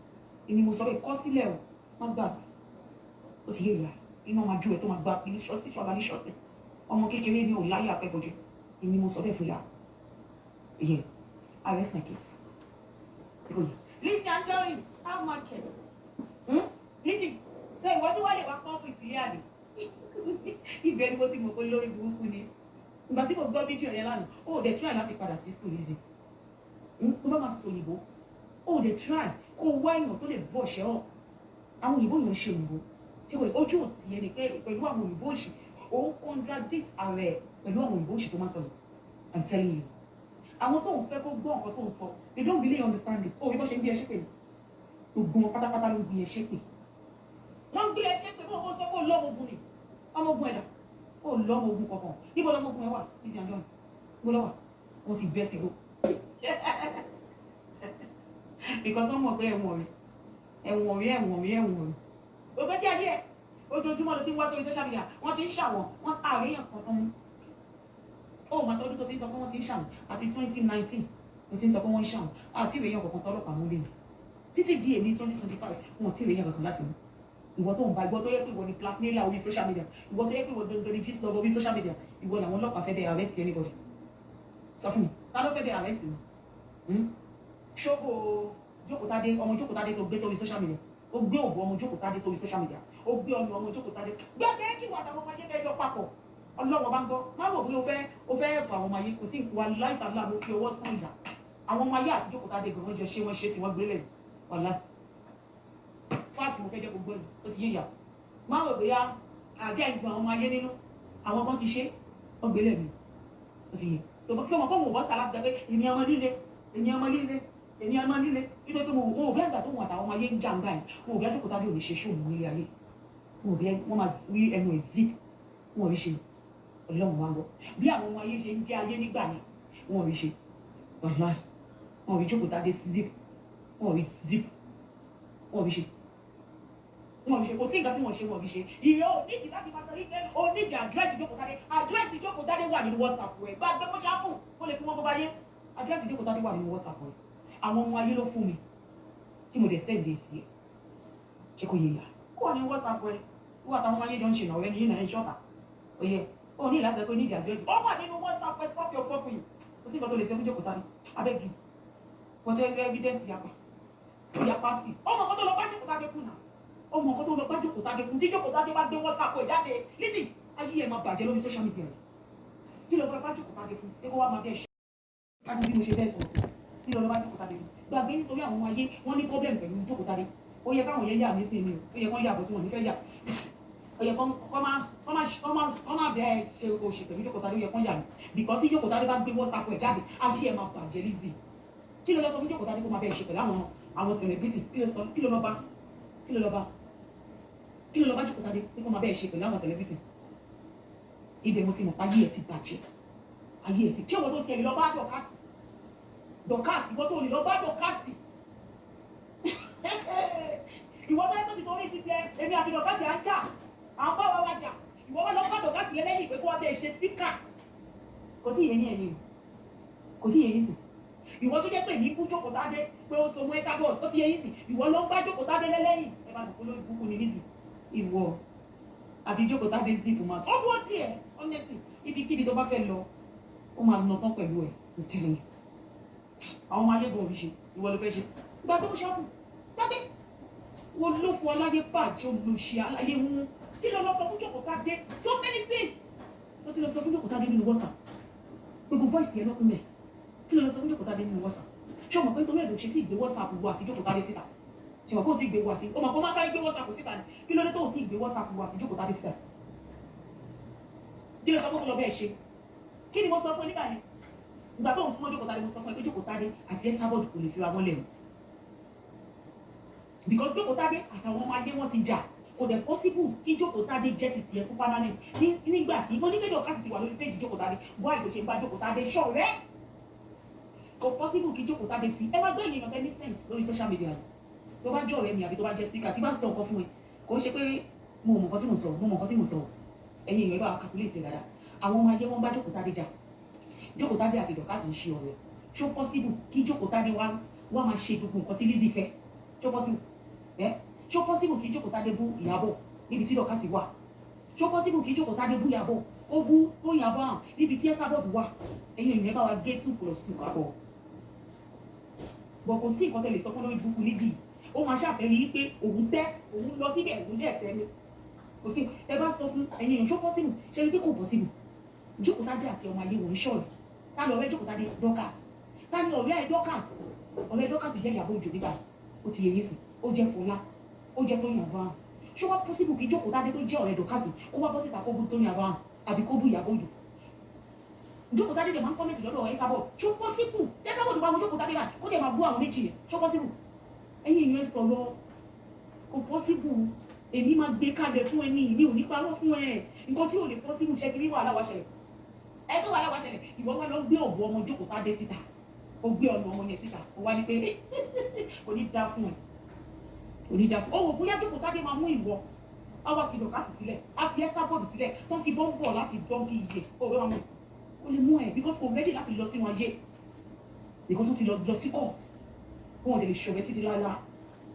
Èmi mo sọ bẹ́ẹ̀, kọ́ sílẹ̀ o, má gbàgbé. Ó ti yé ìyá, iná máa ju ẹ tó máa gba sí ṣọ́ọ̀ṣì ṣọ́ọ̀ṣì ṣọ́ọ̀ṣì. Ọmọ kékeré ní òun láyé àfẹ́bọ̀jẹ́. Èmi mo sọ bẹ́ẹ̀ fún ìyá. Yeah, I rest my case. Lizzy Anjorin, how market? Hmm? Lizzy, so ìwọ tí wọ́n lè wá pọ́ǹpù ìsílẹ̀ àlè. Ibẹ̀ ni mo ti mọ̀ pé lórí burúkú ni. Ìgbà tí mo gbọ́ fídíò yẹn lánàá, ó dẹ̀ try láti padà sí school, Lizzy. Tó bá máa sọ òyìnbó, ó dẹ̀ try kó wá èèyàn tó lè bọ̀ ṣẹ́ ọ̀. Àwọn òyìnbó yẹn ń ṣe òyìnbó. Ṣé kò ojú òtí ẹni pé pẹ̀lú àwọn òyìnbó òṣì, ó ń contradict ara ẹ̀ pẹ̀lú àwọn òyìnbó òṣì tó máa sọ yìí. I'm telling you, àwọn tó ń fẹ́ kó gbọ́ nǹkan tó ń sọ, they don't really understand it. Ó rí bó ṣe ń gbé ẹ ṣépè, gbogbo wọn pátápátá ló ń gbé ẹ ṣépè. Wọ́n ń gbé ẹ ṣépè bó o sọ pé ó lọ́mọ ogun ni. Ọmọ ogun ẹ̀dá, ó lọ́mọ ogun kankan. Níbo lọ́mọ ogun ẹ wà? Lizzy Anjorin, níbo ló wà? Wọ́n ti bẹ́ sí i because wọ́n mọ̀ pé ẹ̀wọ̀n rẹ̀, ẹ̀wọ̀n rẹ̀, ẹ̀wọ̀n rẹ̀, ẹ̀wọ̀n rẹ̀. Ògbé sí ayé ẹ̀, ojoojúmọ́ ló ti ń wá sórí social media. Wọ́n ti ń ṣàwọ̀n wọ́n àríyàn kan tó ń ó máa tọ́jú tó ti ń sọ pé wọ́n ti ń ṣàwọn àti 2019 ló ti ń sọ pé wọ́n ń ṣàwọn àti ìrèyàn kankan tọ́lọ́pàá mú lé mi títí di èmi 2025. Wọn ò tí ì rèyàn kankan láti mú. Ìwọ tó ń ba, ìwọ tó yẹ pé ìwọ ni blackmailer orí social media, ìwọ tó yẹ pé ìwọ gangan ni gist lover orí social media, ìwọ làwọn ọlọ́pàá fẹ́ bẹ arrest anybody. Sọ fún mi, ta ló fẹ́ bẹ arrest mi? Ṣókò Jókòtádé, ọmọ Jókòtádé tó gbé sórí social media, ó gbé òbò ọmọ Jókòtádé sórí social media, ó gbé ọyàn ọmọ Jókòtádé gbẹgbẹ kí wà táwọn ọmọ ayé kẹjọ papọ̀. Ọlọ́wọ́ bá ń gbọ́, má wò bóyá o fẹ́ ẹ̀kọ́ àwọn ọmọ ayé. Kò sí ìwà láìpàdé ló fi ọwọ́ sàn ìyà. Àwọn ọmọ ayé àti Jókòtádé gan, wọ́n jọ ṣé, wọ́n ṣe tí wọ́n gbélé wàhálà fáàtì. Mo fẹ́ jẹ́ gbogbo ẹ̀ tó ti yé ìyà. Má wò bóyá àjẹ́ ìgbọ̀n àwọn ọmọ ayé nínú àwọn kan ti ṣe, wọ́n gbélé mi. Ó ti yé tó bá fẹ́ wọn kọ́ wọn bọ́ sálá ti sọ pé èmi ọmọ líle, èmi ọmọ líle, èmi ọmọ líle, nítorí pé mo ò bí àgbà tó wọn àtàwọn ọmọ ayé ń jà ń gbà yẹn. Mo ò bí Jókòtádé ò ní ṣe ṣóòmù nílé ayé. Mo ò bí wọ́n máa rí ẹnu ẹ̀ zip, wọn ò rí ṣe. Ọlọ́run wa ń gbọ́ bí àwọn ọmọ ayé ṣe ń jẹ́ ayé nígbà yẹn, wọn ò rí ṣe. Wàláì, wọn ò rí Jókòtádé zip, wọn ò rí zip, wọn ò rí ṣe, wọn ò rí ṣe. Kò sí nǹkan tí wọ́n ṣe, wọn ò rí ṣe. Ìyẹn ò nídìí láti máa sọ wípé o nídìí address Jókòtádé. Address Jókòtádé wà nínú WhatsApp rẹ̀. Bá a gbé kó ṣáàpù kó lè fún wọn bó bá yé. Address Jókòtádé wà nínú WhatsApp rẹ̀. Àwọn ọmọ ayé ló fún mi tí mo dẹ̀ send ẹ̀ sí ẹ̀. Ṣé kò yé yà? Kó wà nínú WhatsApp rẹ̀. Wọ́n àtàwọn ọmọ ayé jọ ń ṣìnà ọ̀rẹ́ ní yìí náà ń ṣọ́ta oyè. Ó ní láti sọ pé nídìí address, ó wà nínú WhatsApp rẹ̀. Stop your fucking. Kò sí nǹkan tó lè ṣe fún Jókòtádé. Abẹ́gi kò sí evidence. Yapa yapa sí ọmọ kan tó lọ bá Jókòtádé fún náà, ọmọ kan tó lọ bá Jókòtádé fún. Tí Jókòtádé bá gbé WhatsApp ẹ̀ jáde, Lizzy, ayé ẹ̀ máa bàjẹ́ lórí social media rẹ̀. Kí ló bá Jókòtádé fún ẹ kó wá máa bẹ́ẹ̀ ṣe kájú bí mo ṣe bẹ́ẹ̀ sọ̀rọ̀? Kí ló bá Jókòtádé fún? Gbàgbé, nítorí àwọn ayé wọ́n ní problem pẹ̀lú Jókòtádé. Ó yẹ káwọn yẹn yà mí sí mi o. Ó yẹ kán yà bọ̀ tí wọ́n ní fẹ́ yà. Ó yẹ kán má bẹ́ẹ̀ ṣe òṣì pẹ̀lú Jókòtádé. Ó yẹ kán yà mí because tí Jókòtádé bá gbé WhatsApp ẹ̀ jáde, ayé ẹ̀ máa bàjẹ́. Lizzy, kí ló lọ sọ fún Jókòtádé kó máa bẹ́ẹ̀ ṣe pẹ̀lú àwọn celebrity? Kí ló lọ bá? Kí ló lọ bá? Kí ló lọ bá Jókòtádé pé kó máa bẹ́ẹ̀ ṣe pẹ̀lú àwọn celebrity? Ibẹ̀ mo ti mọ̀ ayé ẹ̀ ti bàjẹ́. Ayé ẹ̀ ti ṣé ìwọ tó tiẹ̀ lè lọ bá Dorcas, Dorcas, ìwọ tó lè lọ bá Dorcas, ìwọ tó yẹ tó ti torí ti tiẹ̀, èmi àti Dorcas à ń jà, à ń bá wa jà, ìwọ wá lọ bá Dorcas lẹ́lẹ́yìn pé kó wá bẹ́ẹ̀ ṣe speaker. Kò tí ì yẹn ní ẹ̀yìn, kò tí ì yẹn ní sìn. Ìwọ tó jẹ́ pé ní bú Jókòtádé pé ó so mọ́ Esabod, ó ti yẹ yín sìn. Ìwọ ló ń bá Jókòtádé lẹ́lẹ́yìn. Ẹ bá dùn lórí burúkú ni Lizzy. Ìwọ àbí Jókòtádé zip máa ó dúró díẹ̀. Honestly, ibikíbi tó bá fẹ́ lọ, ó máa nà tán pẹ̀lú ẹ̀. Kò tẹ̀lé àwọn ọmọ ayé gan òbí ṣe. Ìwọ ló fẹ́ ṣe. Gbàgbé bó ṣàkù, gbàgbé wo ló fọ aláyé bàjẹ́, olùṣe aláyé mú. Kí ló lọ sọ fún Jókòtádé? So many things ó ti lọ sọ fún Jókòtádé nínú WhatsApp. Gbogbo voice yẹn lọ́kùn mẹ́. Kí ló lọ sọ fún Jókòtádé nínú WhatsApp? Ṣé o mọ̀ pé nítorí ẹ̀ ló ṣe tí ìgbé WhatsApp wo àti Jókòtádé síta? Ṣé o mọ̀ pé o ti gbé wo àti o mọ̀ pé o máa sáré gbé WhatsApp síta ni? Kí ló dé tó o ti gbé WhatsApp wo àti Jókòtádé síta? Kí ló sọ fún lọ bẹ́ẹ̀ ṣe? Kí ni mo sọ fún ẹ nígbà yẹn? Ìgbà tó ń súnmọ́ Jókòtádé, mo sọ fún ẹ pé Jókòtádé àti Esabod kò lè fi ra wọn lẹ̀ o, because Jókòtádé àtàwọn ọmọ ayé wọn ti jà. Kò dẹ̀ possible kí Jókòtádé jẹ́ ti tiẹ̀ kó permanent nígbà tí mo ní pé Dorcas ti wà lórí péjì Jókòtádé. Why ló ṣe ń bá Jókòtádé ṣọ̀rẹ́? Kò possible kí Jókòtádé fi ẹ má gbé ènìyàn tẹ ní sense lórí social media. Tó bá jẹ́ ọ̀rẹ́ mi àbí tó bá jẹ́ speaker tí bá sọ nǹkan fún ẹ, kò ń ṣe pé mo mọ̀ nǹkan tí mo sọ, mo mọ̀ nǹkan tí mo sọ. Ẹ̀yin èèyàn, ẹ bá calculate dáadáa. Àwọn ọmọ ayé wọn bá Jókòtádé jà. Jókòtádé àti Dorcas ń ṣe ọ̀rẹ́. Ṣó possible kí Jókòtádé wá máa ṣe gbogbo nǹkan tí Lizzy fẹ́? Ṣó possible ẹ? Ṣó possible kí Jókòtádé bú Ìyábọ̀ níbi tí Dorcas wà? Ṣó possible kí Jókòtádé bú Ìyábọ̀, ó bú Tóyìn Abraham níbi tí Esabod wà? Ẹ̀yin èèyàn, bá wa gé 2 + 2 kápọ̀ bọ̀. Kò sí nǹkan tẹ́ lè sọ fún lórí burúkú Lizzy. Ó máa ṣàfẹ́ rí i pé òun tẹ́ òun lọ síbẹ̀, òun dẹ̀ tẹ́ ni. Kò sí. Ẹ bá sọ fún ẹ̀yin èèyàn, ṣó possible? Ṣe rí pé kò possible? Jókòtádé àti ọmọ ayé wò ń ṣọ̀rẹ́. Ta ni ọ̀rẹ́ Jókòtádé? Dorcas. Ta ni ọ̀rẹ́ Dorcas? Ọ̀rẹ́ Dorcas jẹ́ Ìyábọ̀ Òjó nígbà. Ó ti yẹ yín sí. Ó jẹ́ Fọlá, ó jẹ́ Tóyìn Abraham. Ṣé wá possible kí Jókòtádé tó jẹ́ ọ̀rẹ́ Dorcas kó wá bọ́ síta kó bú Tóyìn Abraham àbí kó bú Ìyábọ̀ Òjó? Jókòtádé dẹ̀ máa ń comment lọ́dọ̀ Esabod. Ṣó possible? Esabod bá wọn Jókòtádé báyìí, kó dẹ̀ máa bú àwọn méjì yẹn, ṣó possible? Ẹ̀yin èèyàn, ẹ sọ̀rọ̀. Kò possible. Èmi máa gbé kalẹ̀ fún ẹni mi ò ní parọ́ fún ẹ. Nǹkan tí ò lè possible ṣe ti rí. Wàhálà wá ṣẹlẹ̀ ẹ tó, wàhálà wá ṣẹlẹ̀. Ìwọ wá lọ gbé òbú ọmọ Jókòtádé síta, ó gbé ọ̀nà ọmọ yẹn síta. Ó wá ní pé kò ní dá fún ẹ, kò ní dá fún ọ. Wò bóyá Jókòtádé máa mú ìwọ, á wá fi Dorcas sílẹ̀, á fi Esabod sílẹ̀ tó ń ti bọ́ ń bọ̀ láti donkey years. Ó wẹ́ wọn mú, ó lè mú ẹ because kò ready láti lọ sínú ayé, because ó ti lọ sí court. Wọn ò lè ṣọ̀rẹ́ títí láéláé.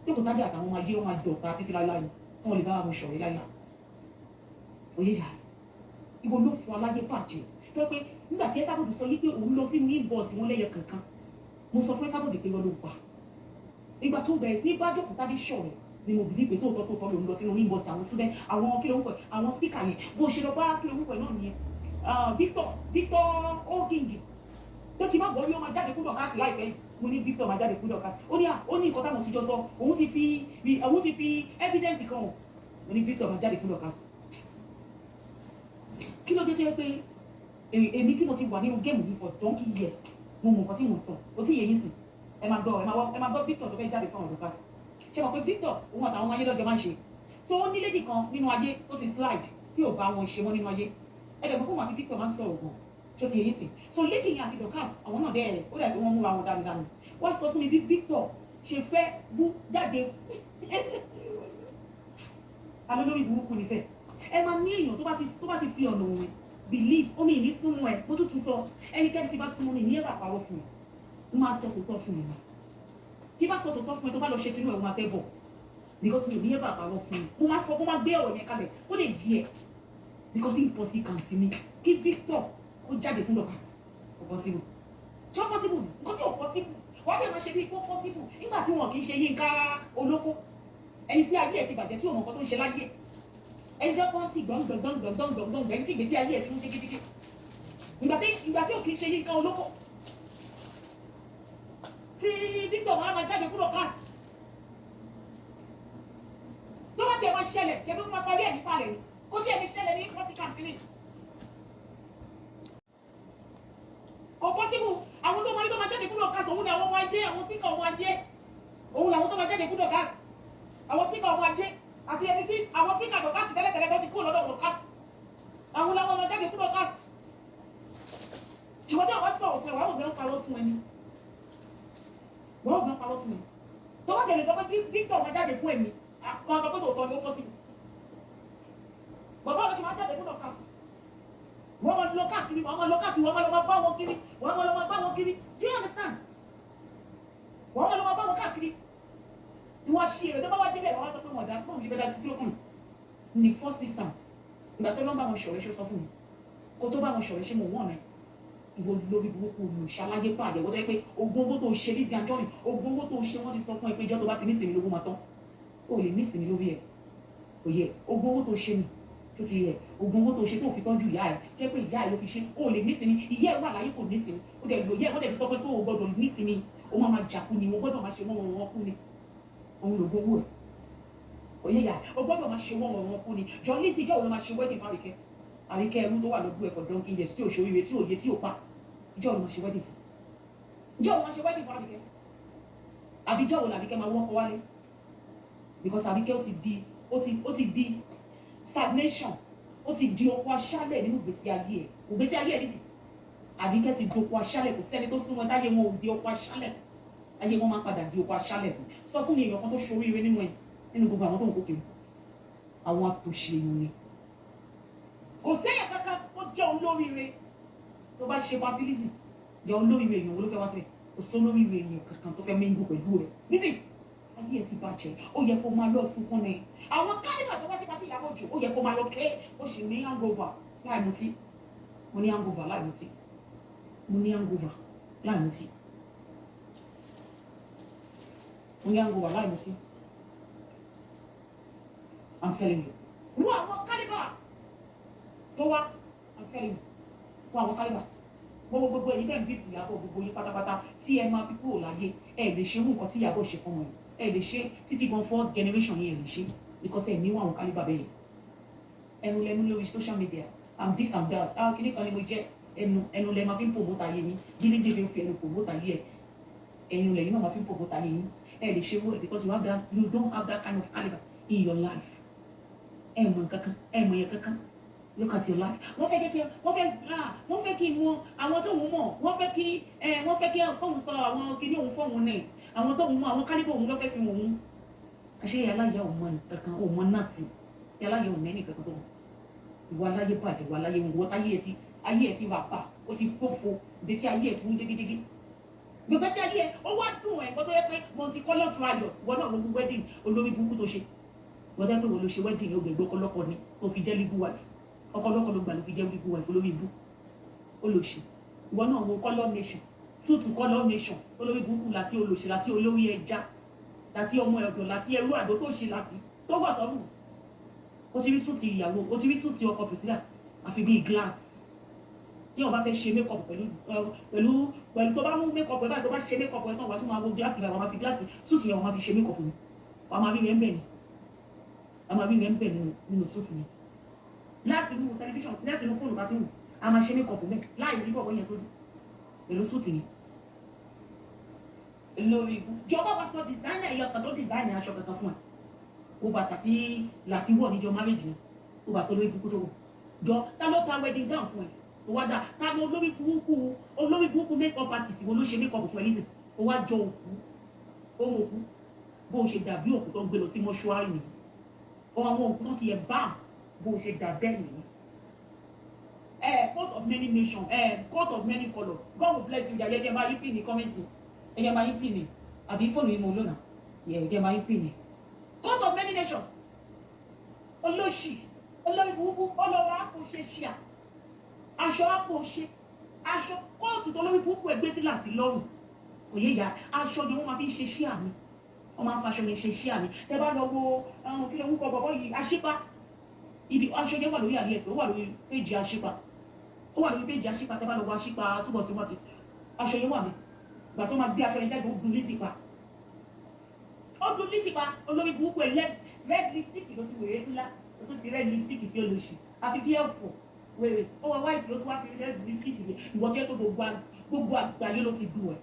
Jókòtádé àtàwọn ọmọ ayé wọn máa dọ̀tá títí láéláé ni. Wọn lè bá wọn ṣọ̀rẹ́ láyé. Òye yà, ìwọ ló fún aláyé bàjẹ́ tó yẹ pé nígbà tí Esabod sọ yí pé òun lọ sínú inbox wọn lẹ́yẹ kankan, mo sọ fún Esabod pé wọ́n ló pa. Ìgbà tó bẹ̀rẹ̀ sí ní bá Jókòótádé ṣọ̀rẹ́ ni mo believe pé tóòtọ́ tóòtọ́ lòun lọ sínú inbox àwọn student, àwọn kí ló ń pẹ̀, àwọn speaker yẹn. Bó ṣe lọ bá kí ló ń pẹ̀ náà nìyẹn, Victor Okingi, pé kí n má bọ̀ rí, ó máa jáde fún Dorcas láìpẹ́ yìí. Mo ní Victor máa jáde fún Dorcas? Ó ní à, ó ní nǹkan táwọn ti jọ sọ, òun ti fi evidence kan hàn. Mo ní Victor máa jáde fún Dorcas? Kí ló dé tó yẹ pé èmi tí mo ti wà nínú game yìí for donkey years, mo mọ nǹkan tí mo ń sọ? Ó tí yẹ yín sìn. Ẹ máa gbọ́, ẹ máa wọ́, ẹ máa gbọ́ Victor tó fẹ́ jáde fún àwọn Dorcas. Ṣe mọ̀ pé Victor, òun àtàwọn ọmọ ayé lọ́jọ́ máa ń ṣe? Tó ó ní lady kan nínú ayé tó ti slide, tí ò bá wọn ṣe mọ́ nínú ayé. Ẹ dẹ̀ mọ̀ pé òun àti Victor máa ń sọ̀rọ̀ gan. Ṣó ti yẹ yín sìn? So lady yẹn àti Dorcas, àwọn náà dẹ̀ ó dẹ̀ pé wọ́n múra wọn dámidámi. Wọ́n sọ fún mi bí Victor ṣe fẹ́ bú jáde. Alólórí burúkú ni sẹ́. Ẹ máa ní èèyàn tó bá ti fi ọ̀nà òun believe omi ìní súnmọ́ ẹ. Mo tún tún sọ, ẹnikẹ́ni tí bá súnmọ́ mi ní ẹ̀rọ àpárọ̀ fún ẹ, mo máa sọ tòótọ́ fún mi. Tí bá sọ tòótọ́ fún ẹ, tó bá lọ ṣe tinú ẹ, o máa tẹ́ bọ̀, because mi ò ní ẹ̀rọ àpárọ̀ fún mi. Mo máa sọ, mo máa gbé ọ̀rọ̀ yẹn kalẹ̀ ó lè yí ẹ, because impossible kan sí mi kí Victor kó jáde fún Dorcas. Kò possible. Ṣé ó possible? Nǹkan tí ò possible, wọ́n dẹ̀ máa ṣe bí kó possible nígbà tí wọn kì í ṣe Yínká Olóko, ẹni tí ayé ẹ̀ ti bàjẹ́, tí òun nǹkan tó ń ṣe láyé, ẹni tí wọ́n ti gbọ̀n gbọ̀n gbọ̀n gbọ̀n gbọ̀n gbọ̀n, ẹni tí ìgbésí ayé ẹ̀ ti ń ṣe gidigidi, ìgbà tí ò kì í ṣe Yínká Olóko tí Victor máa jáde kúrò káàsì. Tó bá tiẹ̀ máa ṣẹlẹ̀, ṣe bí wọ́n máa parí ẹ̀ nísàlẹ̀ ni, kó tí ẹ̀ ní ṣẹlẹ̀ ní pọ́síkàǹtì ni. Kò possible. Àwọn tó máa ní tó máa jáde kúrò káàsì, òun ni àwọn ọmọ ajé, àwọn speaker ọmọ ajé. Òun làwọn tó máa jáde kúrò káàsì, àwọn speaker ọmọ ajé àti ẹni tí àwọn speaker Dorcas tẹ́lẹ̀tẹ́lẹ̀ tó ti kúrò lọ́dọ̀ Dorcas, àwọn làwọn máa jáde kúrò káàsì. Ṣùgbọ́n tí àwọn sọ̀rọ̀ fún ẹ, wàá ògbẹ́ ń parọ́ fún ẹni, wọ́n ògbẹ́ ń parọ́ fún ẹni tó bá tẹ̀lé sọ pé Victor máa jáde fún ẹ̀mí, wọ́n sọ pé tòótọ́ ni ó possible. Bàbá ọ̀rọ̀ ṣe máa jáde fún Dorcas, wọ́n máa lọ káàkiri, wọ́n máa lọ káàkiri, wọ́n máa lọ máa bá wọn kiri, wọ́n máa lọ máa bá wọn kiri. Do you understand? Wọ́n máa lọ máa bá wọn káàkiri ni wọ́n ṣe èrè. Tó bá wá débẹ̀, wọ́n wá sọ pé wọ́n dá sí bóun ṣe fẹ́ dá sí. Kí ló kàn ní first instance? Ìgbà tó lọ́ bá wọn ṣọ̀rẹ́, ṣe sọ fún mi kó tó bá wọn ṣọ̀rẹ́? Ṣé mo wọ̀n rẹ? Ìwọ lórí burúkú, olùṣàlàyé bàjẹ́. Wọ́n tó yẹ pé ogún owó tó ṣe Lizzy Anjorin, ogún owó tó ṣe, wọ́n ti sọ fún ẹ pé ìjọ tó bá ti nísìnyí lówó máa tán. O lè nísìnyí lórí ẹ̀. Kò yẹ ogún owó tó ṣe ni tó ti yẹ. Ogún owó tó ṣe tó fi tọ́jú ìyá ẹ̀, tó yẹ pé ìyá ẹ̀ ló fi ṣe, o lè nísìnyí. Ìyá ẹ̀ wà láyé, kò nísìnyí. O dẹ̀ lò yẹ, wọ́n dẹ̀ ti sọ fún ẹ pé o gbọ́dọ̀ nísìnyí. O máa máa jàkú ni, o gbọ́dọ̀ máa ṣe wọ́n wọ́n kú ni. Òun lògùn owó ẹ̀. Òye yà, o gbọ́dọ̀ máa ṣe wọ́n wọ́n kú ni. Jọ Lizzy, ìjọ òun ló máa ṣe wedding fún Àríkẹ́? Àríkẹ́ ẹrú tó wà lójú ẹ̀ for donkey years, tí ò ṣoríire, tí ò yé, tí ò pa, ìjọ òun ló máa ṣe wedding fún? Ìjọ òun máa ṣe wedding fún Àríkẹ́? Àbí ìjọ òun làríkẹ́ máa wọ́kọ wálé? Because Àríkẹ́ ó ti di stagnation, ó ti di oko aṣálẹ̀ nínú ìgbésí ayé ẹ̀. Ìgbésí ayé ẹ̀ Lizzy, Àríkẹ́ ti di oko aṣálẹ̀. Kò sẹ́ni tó súnmọ́ táyé wọn ò di oko aṣálẹ̀. Ayé wọn máa ń padà di oko aṣálẹ̀. Sọ fún mi èèyàn kan tó ṣoríire nínú ẹ̀, nínú gbogbo àwọn tó ń kó kiri. Àwọn àtòṣe èèyàn ni. Kò séèyàn kankan tó jẹ́ olóríire. Tó bá ṣe party, Lizzy, jẹ́ olóríire èèyàn wo ló fẹ́ wá sílẹ̀? Kò sí olóríire èèyàn kankan tó fẹ́ mingle pẹ̀lú rẹ̀. Lizzy, ayé ẹ ti bàjẹ́. Ó yẹ kó máa lọ sunkún ni. Àwọn kálíbà tó wá sí party Ìyábọ̀ Òjó, ó yẹ kó máa lọ ké. Ó sì ní hangover láì mutí. Mo ní hangover láì mutí. Mo ní hangover láì mutí. Mo ní hangover láì mutí. I'm telling you. Wo àwọn kálíbà tó wá. I'm telling you, wo àwọn kálíbà. Gbogbo gbogbo ẹ̀yin tẹ́ ń bí Ìyábọ̀, gbogbo yín pátápátá tí ẹ máa fi kúrò láyé, ẹ lè ṣe irú nǹkan tí Ìyábọ̀ ṣe fún wọn. Ẹ lè ṣe títí gan fourth generation yẹn, ẹ lè ṣe, because ẹ níwọ̀n àwọn kálíbà bẹ́ẹ̀ yẹn. Ẹnu lẹnu lórí social media, I'm this, I'm that, ah, kìíní kan ni mo jẹ́. Ẹnu ẹnu lẹ máa fi ń promote ayé yín. Bí Lizzy fi ń fi ẹnu promote ayé ẹ, ẹnu lẹ́yìn náà máa fi ń promote ayé yín. Ẹ lè ṣe wọ́n because you don't have that kind of caliber in your life. Ẹ mọ̀ nǹkankan, ẹ mọ̀ yẹn kankan. Look at your life. Wọ́n fẹ́ kí wọ́n fẹ́, ah, wọ́n fẹ́ kí wọn àwọn tó ń mọ̀, wọ́n fẹ́ kí ẹ, wọ́n fẹ́ kí kóun sọ àwọn kíní òun fóun ní àwọn tó ń mọ̀, àwọn caliber òun ló fẹ́ fi òun àṣẹ. Aláya ò mọ nǹkankan, ò mọ náàtì. Aláya ò mẹ́ni kankan tó mọ̀. Ìwà aláyé bàjẹ́, ìwà aláyé wọ́n táyé ẹ ti, ayé ẹ ti wà pa, ó ti gbófo. Ìgbésí ayé ẹ ti mú jégéjégé. Gbogbo sí ayé ẹ, ó wá dùn ẹ̀. Nǹkan tó yẹ pé multicolour trial, ìwọ náà ló wedding olórí burúkú tó ṣe. Wọ́n dẹ́ pé wọ́n ló ṣe wedding yẹn, ó gbẹ̀gbẹ́ ọkọlọ́kọ ni tó fi jẹ́ legal wife. Ọkọlọ́kọ ló gbà ló fi jẹ́ legal wife, olórí ibú, olóṣì. Ìwọ náà wo colour nation, suit colour nation, olórí burúkú láti olóṣì, láti olórí ẹja, láti ọmọ ẹ̀dọ̀, láti ẹrú àdó tó ṣe, láti tó wà sọ́rùn. Ó ti rí suit ìyàwó, ó ti rí suit ọkọ Priscilla, àfi bíi glass. Tí wọn bá fẹ́ ṣe make up pẹ̀lú tó bá mú make up ẹ báyìí, tó bá ṣe make up ẹ tán, wàá tún máa wo glass rẹ, wàá máa fi glass suit yẹn, wàá máa fi ṣe make up ni. Wàá máa rí rẹ ń bẹ̀ ni, wàá máa rí rẹ ń bẹ̀ nínú suit yẹn. Láti inú tẹlifíṣàn, láti inú fóònù bá ti wù, a máa ṣe make up mẹ́ láì rí bọ̀bọ̀ yẹn sójú pẹ̀lú suit yẹn. Lórí ibú, jọba wa sọ designer ẹ̀yọ kan tó design aṣọ kankan fún ẹ. Ó bàtà tí láti wọ̀ níjọ marriage ni, ó bàtà olórí burúkú tó wọ̀. Jọ, ta ló ta wedding gown fún ẹ? Ó wá dà, ta ló olórí burúkú make up artist wo ló ṣe make up fún ẹ? Lizzy, ó wá jọ òkú, ó mọ òkú bó o ṣe dàbí òkú tó ń gbé lọ sí mọ́ṣúárì nìyí. Ó àwọn òkú tó ti yẹ bá bó o ṣe dà bẹ́ẹ̀ nìyí. Coat of many nations, coat of many colours, God will bless you. Yàyẹ jẹ́ máa yí pin ní comment, ẹ̀yẹ máa yí pin ní àbí fóònù yìí mo lónà yẹ jẹ́ máa yí pin ní. Coat of many nations, olóṣì, olórí burúkú, ọlọ́wọ́ àpò ṣe ṣíà, aṣọ àpò ṣe aṣọ kóòtù tó lórí burúkú ẹgbẹ́ sí láti lọ́rùn òye ìyá. Aṣọ ni wọ́n máa fi ń ṣe ṣíà mi, wọ́n máa ń faṣọ yẹn ṣe ṣíà mi. Tẹ́ bá lọ wo kí ló ń kọ bọ̀bọ̀ yìí, Aṣípa, ibi aṣọ yẹn wà lórí àlẹ́ ẹ̀sìn, ó wà lórí péjì Aṣípa, ó wà lórí péjì Aṣípa. Tẹ́ bá lọ wo Aṣípa túbọ̀ tí wọ́n ti aṣọ yẹn wà mí gbà tó máa gbé aṣọ yẹn jáde, ó dùn Lizzy pa, ó dùn Lizzy pa. Olórí burúkú ẹ̀, red lipstick ló ti wèrè tún lá, ó tún fi red lipstick sí. Olóṣì, àfi bí ẹ̀fọ́ wèrè. Ó wọ white, ló tún wá fi red lipstick sí. Ìwọ tí ó tó gbogbo àgbáyé ló ti dùn ẹ̀,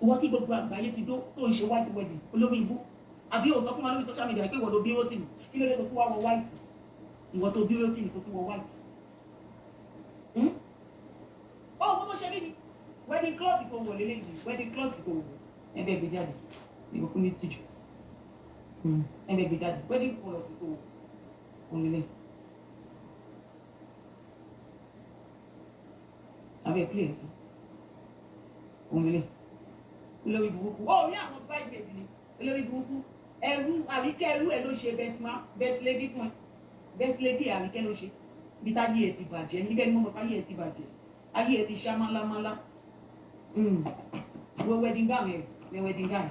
ìwọ tí gbogbo àgbáyé ti dó tó ń ṣe white wedding, olórí ibú. Àbí o sọ fún wa lórí social media pé ìwọ ló bí Rótìmí? Kí ló dé tó tún wá wọ white? Ìwọ tó bí Rótìmí tó tún wọ white. Ó wọ́n bó ṣe rí ni wedding cloth kò wọ̀ lélẹ́yìí, wedding cloth kò wọ̀. Ẹ bẹ́ẹ̀ gbé jáde, ìwọ ní tìjú, ẹ bẹ́ẹ̀ gbé jáde, wedding cloth kò wọ̀ òun lélẹ́yìí. Abẹ́ play sí òun lélẹ́yìí. Olórí burúkú, ó rí àwọn bridesmaid ni. Olórí burúkú, ẹrú Àríkẹ́, ẹrú ẹ ló ṣe best man, best lady fún ẹ. Best lady Àríkẹ́ ló ṣe. Bí táyé ẹ ti bàjẹ́ níbẹ̀ ni mo mọ̀ táyé ẹ ti bàjẹ́, ayé ẹ ti ṣá málámálá. Wo wedding gown ẹ, ní wedding gown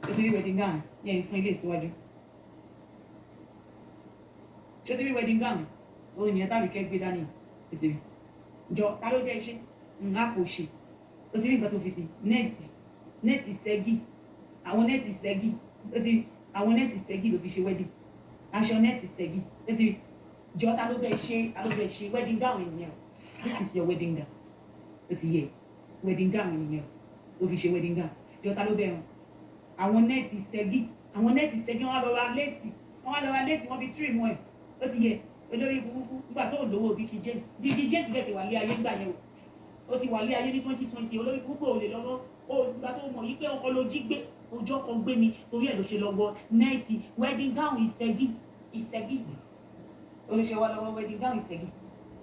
ẹ ti rí, wedding gown yẹn ìsún ilé ìsíwájú. Ṣé ti rí wedding gown òun yẹn tàbí gbé dání? Ẹ ti rí. Jọ, ta ló jẹ́ iṣẹ́ ńlá kò ṣe? O ti rí nǹkan tó fi sí net, net ṣẹ́gì, àwọn net ṣẹ́gì. Ó ti àwọn net ṣẹ́gì ló fi ṣe wedding, aṣọ net ṣẹ́gì. Ó ti jọ, ta ló bẹ́ẹ̀ ṣe? Ta ló bẹ́ẹ̀ ṣe wedding gown nìyẹn o. This is your wedding gown. Ó ti yẹ wedding gown nìyẹn o, ó fi ṣe wedding gown. Jọ, ta ló bẹ́ẹ̀ hàn àwọn net ṣẹ́gì, àwọn net ṣẹ́gì? Wọ́n á lọ ra lace, wọ́n á lọ ra lace, wọ́n fi trim ẹ̀. Ó ti yẹ, olórí burúkú. Nígbà tó ń lówó Vicky James, Vicky James bẹ́ẹ̀ ti wà lé ayé gbà yẹn o. Ó ti wà lé ayé ní 2020. Olórí burúkú, ò lè lọ́wọ́ ó. Ìgbà tó mọ̀ yí pé ọkọ ló jí gbé, ojú ọkọ gbé ni, torí ẹ̀ ló ṣe lọ wọ net wedding gown ìṣẹ́gì, ìṣẹ́gì olùṣe wa lọ́wọ́, wedding gown ìṣẹ́gì.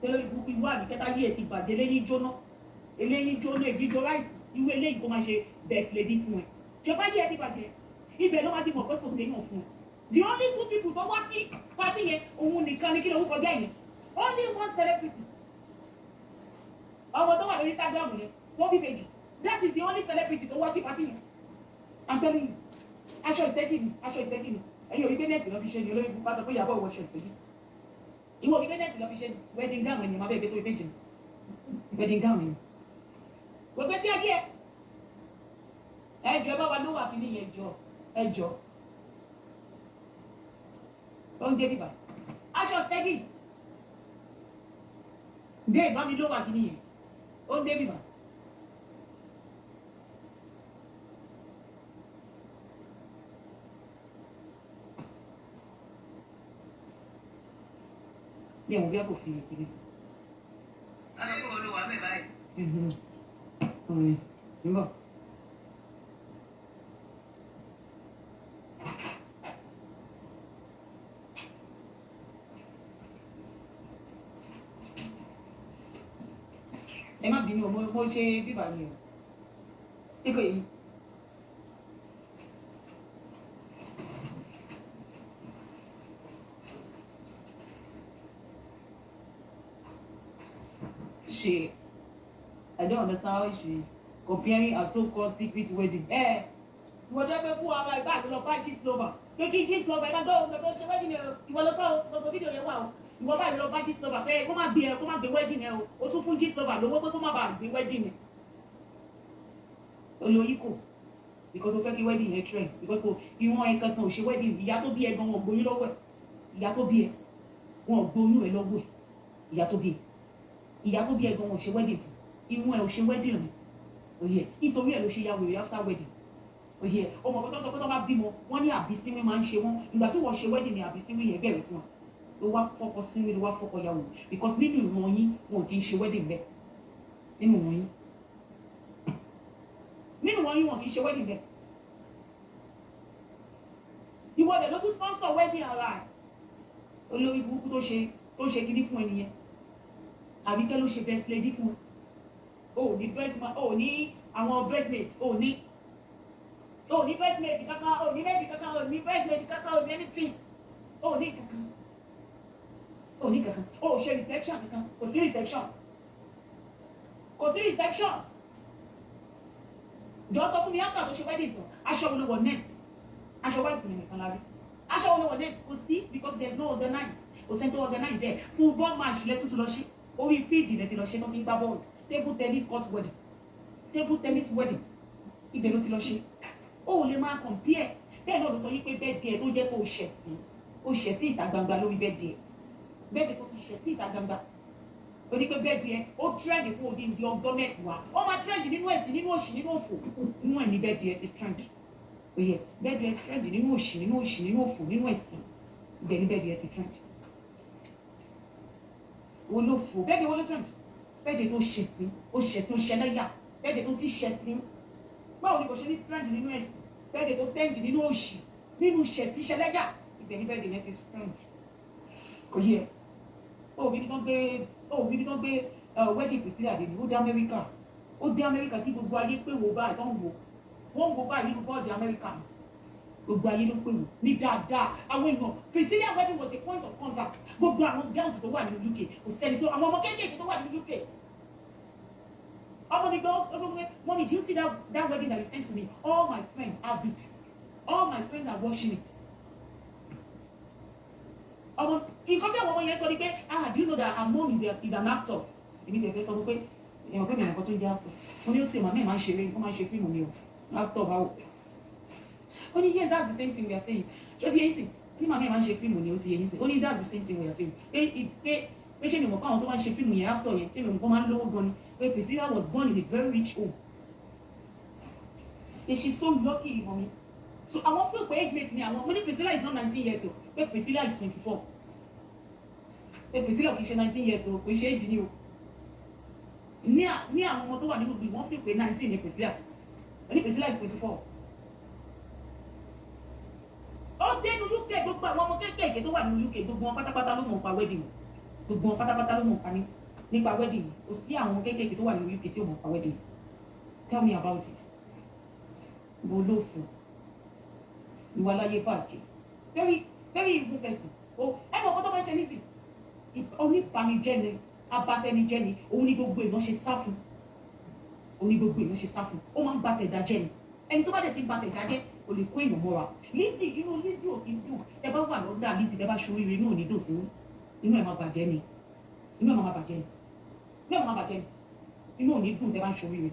Olórí burúkú, ìwọ Àbíkẹ́tà yìí ẹ̀ ti bàjẹ́. Eléyìí jóná, eléyìí jóná, èjìjọ ráìsì. Irú eléyìí kó máa ṣe best lady fún ẹ. Ṣọpá yìí ẹ ti bàjẹ́, ibẹ̀ ló máa ti mọ̀ pé kò séyàn fún ẹ. The only two people tó wá sí party yẹn, òun nìkan ni. Kí ló ń kọjá yẹn? Only one celebrity, ọmọ tó wà lórí Instagram yẹn tó bí bèjì. That is the only celebrity tó wá sí party yẹn, I'm telling you. Aṣọ ìṣẹ́kì ni, aṣọ ìṣẹ́kì ni. Ẹ̀yin òbí pé net lọ́ fi ṣe ni. Olórí bá sọ pé ìyàbọ̀ ìwọ aṣọ ìṣẹ́kì, ìwọ òbí pé net lọ́ fi ṣe ni. Wedding gown ẹni máa bẹ́ẹ̀ gbé sórí péjì ni, wedding gown ẹni gbogbo sí ayé ẹ. Ẹ jọ, ẹ bá wa ló wà kíní yẹn. Jọ, ẹ jọ, ó ń dé bíbá aṣọ ṣẹ́gì dé ìbámi ló wà kíní yẹn, ó ń dé bíbá. Ní ẹ̀wọ̀n bí a kò fi kiri sí. Alọ́ olúwa mẹ́ báyìí. Ń bọ̀. Ẹ má bínú o, mo ṣe bíbà ni o. Ikọ̀ yìí. She, I don't understand how she's comparing her so-called secret wedding. Ẹ ìwọ jẹ́ pé fún ara ìbá àti lọ bá Gistlover pé kí Gistlover ẹ bá gbọ́ ohun tó ṣe wedding ẹ o. Ìwọ lọ sọ o, gbogbo fídíò yẹn wà o. Ìwọ báyìí lọ bá Gistlover pé kó má gbé ẹ, kó má gbé wedding ẹ o. O tún fún Gistlover lówó pé kó má bàa gbé wedding ẹ. Olóyìn kò, because o fẹ́ kí wedding yẹn trend, because kò ìwọ̀n ẹ̀ kankan ò ṣe wedding. Ìyá tó bí ẹ gan, wọn ò gbóyún lọ́wọ́ ẹ̀. Ìyá tó bí ẹ, wọn ò gbóyún ẹ lọ́wọ́ ẹ̀. Ìyá tó bí ẹ, ìyá tó bí ẹ gan, wọn ò ṣe wedding fún. Ìwọ̀n ẹ̀ ò ṣe wedding rẹ̀ òye. Nítorí ẹ̀ ló ṣe ya wèrè after wedding òye. Ọmọ kan tó sọ pé tó bá bímọ, wọ́n ní àbísíwín máa ń ṣe wọ́n. Ìgbà tí wọ́n ṣe wedding ni àbísíwín yẹn bẹ̀rẹ̀ fún wọn. Ló wá fọkọ sínwín, ló wá fọkọ ya wèrè, because nínú ìran yín, wọn ò kì í ṣe wedding bẹ́ẹ̀. Nínú ìran yín, nínú ìran yín, wọn kì í ṣe wedding bẹ́ẹ̀. Ìwọ dẹ̀ ló tún sponsor wedding ara ẹ̀. Olórí burúkú tó ṣe kíní fún ẹnìyẹn. Àbíkẹ́ ló ṣe best lady fún ẹ. O ò ní best man, o ò ní àwọn bridesmaid, o ò ní bridesmaid kankan, o ò ní maid kankan, o ò ní bridesmaid kankan, o ò ní anything, o ò ní kankan, o ò ní kankan. O ò ṣe reception kankan. Kò sí reception, kò sí reception. Jọ sọ fún mi, after tó ṣe wedding tán, aṣọ wo ló wọ next? Aṣọ white yẹn nìkan la rí. Aṣọ wo ló wọ next? Kò sí, because there is no organize. Kò sẹ́ni tó organize ẹ̀. Football match lẹ́tútù lọ ṣe. Orí field lẹ́ ti lọ ṣe tó ti ń gbá bọ́ọ̀lù. Table tennis court wedding, table tennis wedding, ibẹ̀ ló ti lọ ṣe. Ó ò lè máa compare. Bẹ́ẹ̀ náà ló sọ wípé birthday tó jẹ́ pé ó ṣẹ̀ sí, ó ṣẹ̀ sí ìta gbangba lórí birthday. Birthday tó ti ṣẹ̀ sí ìta gbangba, ó ní pé birthday ó trend fún odindi ọgbọ́n 10. Ó máa trend nínú ẹ̀sìn, nínú òṣì, nínú òfò. Nínú ẹ̀ ní birthday ti trend. Oyè birthday trend nínú òṣì, nínú òṣì, nínú òfò, nínú ẹ̀sìn. Ibẹ̀ ní birthday ti trend. Olófò, birthday wo ló trend? Birthday tó ṣẹ̀ sí, ó ṣẹ̀ sí, ó ṣẹlẹ́yà. Birthday tó ti ṣẹ̀ sí, báwo ni kò ṣe ní trend nínú ẹ̀sìn? Birthday tó trend nínú òṣì, nínú ṣẹ̀sí, ṣẹlẹ́yà, ibẹ̀ ní birthday yẹn ti trend. Kò yẹ ó bí tán gbé wedding Priscilla dé ni. Ó dé Amẹ́ríkà, ó dé Amẹ́ríkà tí gbogbo ayé pé wò báyìí tó ń wò. Wọ́n ń wò báyìí nínú bọ́ọ̀dì Amẹ́ríkà ni. Gbogbo ayé ló pè wò ní dáadáa. Àwọn èèyàn, Priscilla wedding was a point of contact. Gbogbo àwọn girls tó wà nínú UK, kò sẹ́ni tó, àwọn ọmọ kéékèèké tó wà nínú UK, ọmọ mi gbọ́ ọmọ mi, "Mommy, do you see that wedding that you sent to me? All my friends have it. All my friends are watching it." Ọmọ, nǹkan tí àwọn ọmọ yẹn sọ ni pé, "Ah, do you know that her mom is an actor?" Èmi tẹ̀ fẹ́ sọ fún pé èèyàn pé mi nǹkan tó ń jẹ́ actor. Mo ní ó tiẹ̀, màmá ẹ̀ máa ń ṣeré, ó máa ń ṣe fíìmù ni o. Actor báwo? Ó ní, "Yes, that's the same thing we are saying." Ṣé ó ti yẹ yín sìn? Ó ní màmá ẹ̀ máa ń ṣe fíìmù ni. Ó ti yẹ yín sìn? Ó ní, "That's the same thing we are saying." Pé ṣé mi mọ̀ pé àwọn tó máa ń ṣe fíìmù yẹn, actor yẹn, ṣé mi mọ̀ pé wọ́n máa ń lówó gan ni? Pé Priscilla was born in a very rich home. Pé she's so lucky, mommy. So àwọn feel pé age mate ni àwọn. Mo ní Priscilla is not 19 years o, pé Priscilla is 24, pé Priscilla kì í ṣe 19 years o, kò ṣe age ni o. Ní àwọn ọmọ tó wà nínú ìlú, wọ́n feel pé 19 ni Priscilla. Mo ní Priscilla is 24. Ó dénú UK, gbogbo àwọn ọmọ kéékèèké tó wà nínú UK, gbogbo wọn pátápátá ló mọ̀ nípa wedding. Gbogbo wọn pátápátá ló mọ̀ nípa wedding. Kò sí àwọn kéékèèké tó wà nínú UK tí ò mọ̀ nípa wedding. Tell me about it. Bó ló fò ìwà láyé bàjẹ́. Very, very evil person o. Ẹ mọ̀ ọkọ tó máa ń ṣe nísìn, onípanijẹ́ ni, abatẹnijẹ́ ni. Òun ni gbogbo èèyàn ṣe sá fún, òun ni gbogbo èèyàn ṣe sá fún. Ó máa ń ba tẹ̀dá jẹ́ ni. Ẹni tó bá dẹ̀ ti ń ba tẹ̀dá jẹ́ kò lè kó èèyàn mọ́ra. Lizzy, inú Lizzy ò kí ń dùn. Ẹ bá wà lọ́dà Lizzy, tẹ bá ṣoríire, inú ò ní dùn sí yín. Inú ẹ̀ máa bàjẹ́ ni, inú ẹ̀ máa bàjẹ́ ni, inú ẹ̀ máa bàjẹ́ ni. Inú ò ní dùn tẹ bá ń ṣoríire.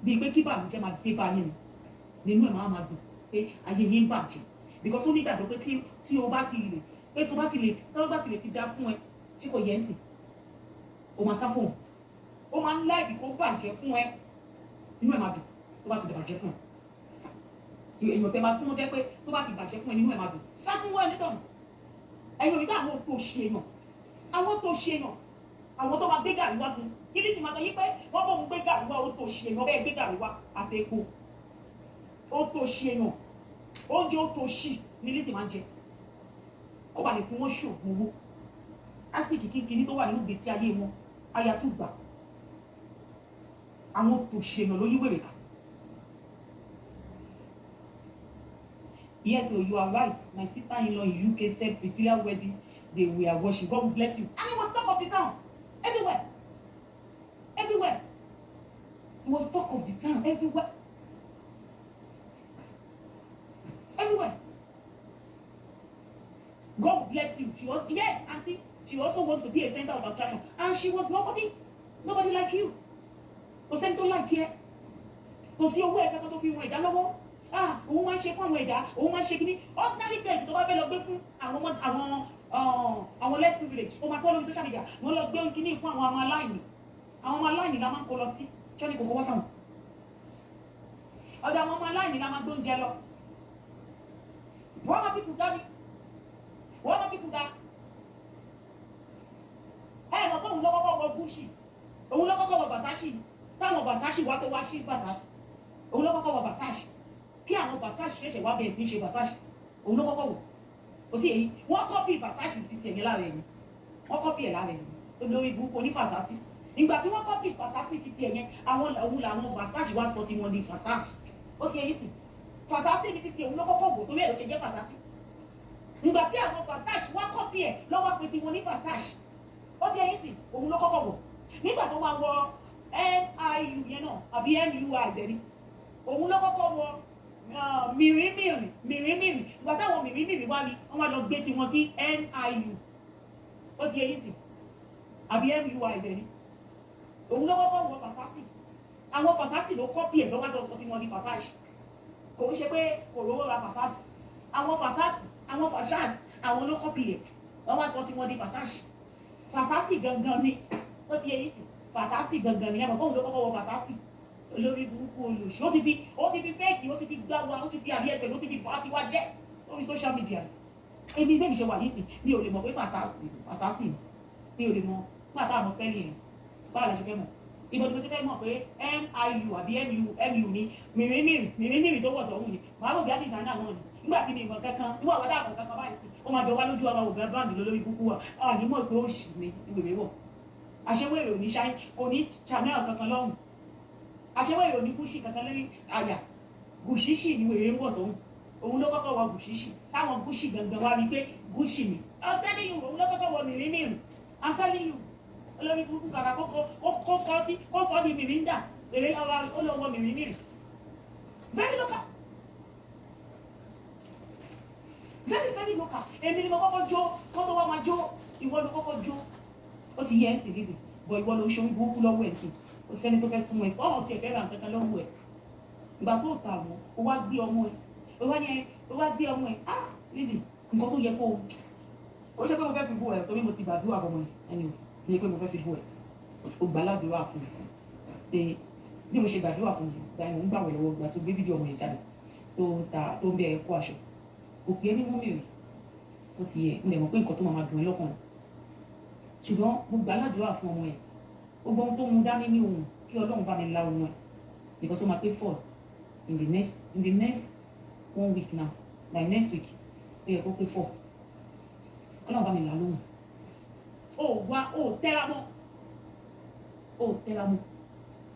Bíi pé kí bàmíjẹ́ máa dé bá yín ni nínú ẹ̀ máa dùn pé ayé yín ń bàjẹ́, because ó nígbàgbọ́ pé tí o bá ti lè pé tó bá ti lè ti dá fún ẹ, ṣé kò yẹ ń sìn, o máa sá fún òun. Ó máa ń like kó bàjẹ́ fún ẹ. Inú ẹ̀ máa dùn tó bá ti bàjẹ́ fún ẹ. Èèyàn tẹ máa súnmọ́ jẹ́ pé tó bá ti bàjẹ́ fún ẹ, nínú ẹ̀ máa dùn, sá fún wọn nítorí ẹ̀yin òní. Àwọn tó ṣe èèyàn, àwọn tó ṣe èèyàn, àwọn tó máa gbé gàrí wá fún kí ní sì máa sọ yí pé wọ́n bóun gbé gàrí wá. Ó tó ṣe èèyàn bẹ́ẹ̀ gbé gàrí wá àtẹ̀kọ́. Ó tó ṣe èèyàn, oúnjẹ ó tó ṣì ní Lizzy máa ń jẹ kó ba lè fún wọn ṣoògùn owó. Ásìkì kínkínní tó wà nínú gbèsè ayé wọn ayatúgbà. Àwọn tó ṣe èèyàn ló yí wèrè ká. Yes, oh, you are right. My sister-in-law in UK said Priscilla wedding they were watching. God bless you. And it was talk of the town everywhere. It was talk of the town everywhere, everywhere. God bless you. She was, yes, aunty, she also wants to be a center of attraction, and she was nobody, nobody like you. Kò sẹ́ni tó like ẹ, kò sí owó ẹ̀ kankan tó fi wọn ẹ̀dá lọ́wọ́. Ah, òun máa ń ṣe fún àwọn ẹ̀dá, òun máa ń ṣe kíní. Ordinary cake tó bá fẹ́ lọ gbé fún àwọn ọmọ, àwọn less privileged, ó máa sọ lórí social media, wọ́n lọ gbé kíní fún àwọn ọmọ aláìní. Àwọn ọmọ aláìní la máa ń kó lọ sí ṣọ́ni kòkó wá fáwọn ọ̀dọ̀ àwọn ọmọ aláìní la máa gbé oúnjẹ lọ. Wọ́n máa fi kùtà ni, wọ́n máa fi kùtà. Ẹ mọ̀ pé òun ló kọ́kọ́ wọ Gucci, òun ló kọ́kọ́ wọ Versace, táwọn Versace wá tó wá sí Versace. Òun ló kọ́kọ́ wọ Versace kí àwọn Versace ṣẹ̀ṣẹ̀ wá bẹ̀rẹ̀ sí í ṣe Versace. Òun ló kọ́kọ́ wọ̀. Kò sí èyí, wọ́n copy Versace títí ẹ̀yìn lára ẹ̀yìn, wọ́n copy ẹ̀ lára ẹ̀yìn lórí burúkú onífàsásí. Ìgbà tí wọ́n copy Versace títí ẹ̀yẹn, àwọn òun làwọn Versace wá sọ tí wọ́n di Versace. Ó ti ẹ̀yìn sì Versace ní títí òun ló kọ́kọ́ wò, torí ẹ̀ ló ṣe jẹ́ Versace. Ìgbà tí àwọn Versace wá copy ẹ̀ lọ́wọ́ pé tí wọ́n ní Versace. Ó ti ẹ̀yìn sì òun ló kọ́kọ́ wọ̀. Nígbà tó máa wọ MIU yẹn náà àbí MUI dẹ̀ ni, òun ló kọ́kọ́ wọ mìrìmìrì mìrìmìrì. Ìgbà táwọn mìrìmìrì wá ní, wọ́n wá lọ gbé tiwọn sí NIU. Ó ti ẹ̀yìn sì àbí MUI dẹ̀ ni, òun ló kọ́kọ́ wọ Versace. Àwọn Versace ló copy ẹ̀ lọ́wọ́ lọ sọ tí wọ́n ní Versace. Kò ń ṣe pé kò rówó ra Versace. Àwọn Versace, àwọn Versace, àwọn ló copy ẹ̀, wọ́n wá sọ tí wọ́n di Versace. Versace gangan ni. Ó ti yẹ yìí sí, Versace gangan ni. Ẹ mọ̀ kóun ló kọ́kọ́ wọ Versace. Olórí burúkú, olùsí. Ó ti fi fake, ó ti fi gbá wa, ó ti fi àbí ẹsẹ̀, ó ti fi bá tiwa jẹ́ lórí social media. Èmi bẹ́ẹ̀ mi ṣe wà yìí sí, mi ò lè mọ̀ pé Versace, Versace, mi ò lè mọ̀. Nígbà táwọn mọ̀ spelling yẹn, báwo la ṣe fẹ́ mọ̀? Ibo ni mo ti fẹ́ mọ̀ pé MIU àbí MU MU ni mìrìmìrì mìrìmìrì tó wọ̀ sọ́hún ni? Màá rò bí á designer náà ni. Nígbà tí mi mọ̀ kankan, níwọ̀n àwọn dàpọ̀ kankan báyìí sí, ó máa jọ wá lójú àwọn òbí brand lórí kúkú wa. À ní mọ̀ pé ó ṣì ní ìwé wọ̀. Àṣewèrè ò ní ṣáì, kò ní Chanel kankan lọ́rùn. Àṣewèrè ò ní Gucci kankan lórí àyà. Gucci ni wèrè ń wọ̀ sọ́hún. Òun ló kọ́kọ́ wọ Gucci, táwọn Gucci gangan wá rí pé Gucci ni. I'm telling you, òun ló kọ́kọ́ wọ mìrìmìrì. I'm telling you, olórí burúkú, kàkà kó kọ́ sí kó sọ di Mirinda, èrè ọ̀rọ̀, ó lọ wọ mìrìmìrì. Very local, very very local. Èmi ni mo kọ́kọ́ jó kó tó wá máa jó. Ìwọ ló kọ́kọ́ jó. Ó ti yẹ ẹ́ sì Lizzy bọ̀, ìwọ ló ń ṣe orí burúkú lọ́wọ́ ẹ̀ sí. Kò sẹ́ni tó fẹ́ súnmọ́ ẹ̀, ọ̀hún tí ẹ fẹ́ ra nǹkan kan lọ́wọ́ ẹ̀. Ìgbà tó ta wọ́n, ó wá gbé ọmọ ẹ̀, ó wá ní ẹ, ó wá gbé ọmọ ẹ̀. Ah, Lizzy, nǹkan tó yẹ kó o kò ṣe pé mo fẹ́ fi bú ẹ, torí mo ti gbàdúrà fọmọ ẹ. Anyway, ní pé mo fẹ́ fi bú ẹ, o gbà ládùúrà fún mi pé bí mo ṣe gbàdúrà fún mi gba, ìmọ̀ ń gbàwẹ̀ lọ́wọ́. Gbà tó gbé fídíò ọmọ yẹn jáde, tó ń ta, tó ń bẹ ẹ kó aṣọ, kò pé ní mummy rẹ̀. Ó ti yẹ, mo lè mọ̀ pé nǹkan tó máa dùn ẹ́ lọ́kàn, ṣùgbọ́n mo gbà ládùúrà fún ọmọ yẹn. Gbogbo ohun tó mú dání ní ohun, kí Ọlọ́run bá mi la ohun ẹ̀, because ó máa pé 4 in the next one week now, like next week, ó yẹ kó pé 4. Ọlọ́run bá mi là lóhùn. Ó wá, ó tẹ́ra mọ́, ó tẹ́ra mọ́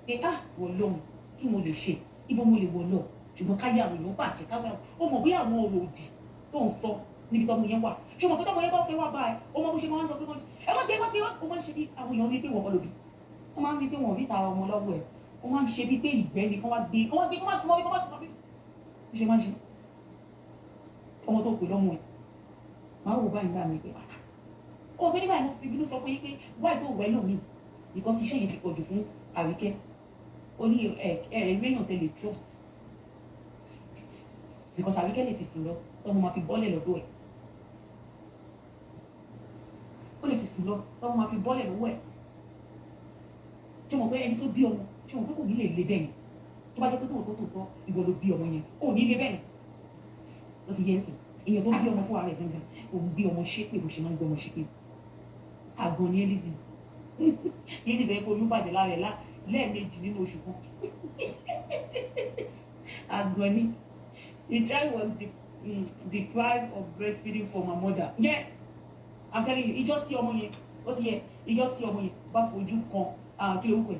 pé, ah, wọ lóhùn, kí mo lè ṣe, ibo mo lè wọ lọ? Ṣùgbọ́n káyé àwọn èèyàn bàjẹ́, káwé ó mọ̀ bóyá àwọn ọ̀rọ̀ òdì tó ń sọ níbi tọ́mọ yẹn wà. Ṣùgbọ́n pé tọ́mọ yẹn bá fẹ́ wá bá ẹ, ó mọ bó ṣe máa ń sọ pé wọ́n ẹ wá gbé, wá gbé wá. Ó máa ń ṣe bí àwọn èèyàn rí pé wọ́n kọ́ lóbi, wọ́n máa ń rí pé wọ́n rí tara ọmọ lọ́wọ́ ẹ̀. Ó máa ń ṣe bí pé ìgbẹ́ ni kán wá gbé, kán wá gbé, kán wá súnmọ́ bí, kán wá súnmọ́ bí. Bó ṣe máa ń ṣe ọmọ tó pè lọ́mọ ẹ̀, máa wò báyìí gbà mí pé, ah, ó pé nígbà yẹn mo fi bínú sọ fún yín pé wáyé tó wẹ́ lómi, because iṣẹ́ yẹn ti pọ̀ jù fún Àríkẹ́. Ó ní ẹ ẹ mẹ́yàn tẹ́lẹ̀ trust, because Àríkẹ́ lè ti sùn lọ tọ́mọ máa fi bọ́lẹ̀ lọ́dọ̀ ẹ̀. Ó lè ti sùn lọ tọ́mọ máa fi bọ́lẹ̀ lọ́wọ́ ẹ̀. Ṣé mo pé ẹni tó bí ọmọ, ṣé mo pé kò ní lè le bẹ́ẹ̀ yẹn? Tó bá jẹ́ pé tòótọ́ tòótọ́ ìwọ ló bí ọmọ yẹn, ò ní le bẹ́ẹ̀ yẹn. Ó ti yẹ ẹsìn, èèyàn tó bí ọmọ fún ara ẹ̀ gangan, òun gbé ọmọ ṣépè bó ṣe máa ń gbé ọmọ ṣépè. Àgàn ni Lizzy. Lizzy fẹ́ kó oyún bàjẹ́ lára ẹ̀ lẹ́ẹ̀mejì nínú oṣù kan. Àgàn ni. The child was deprived of breastfeeding from her mother. Yeah, I'm telling you, ìjọ tí ọmọ yẹn, ó ti yẹ, ìjọ tí ọmọ yẹn bá fojú kan, kí ló wúkọ ẹ,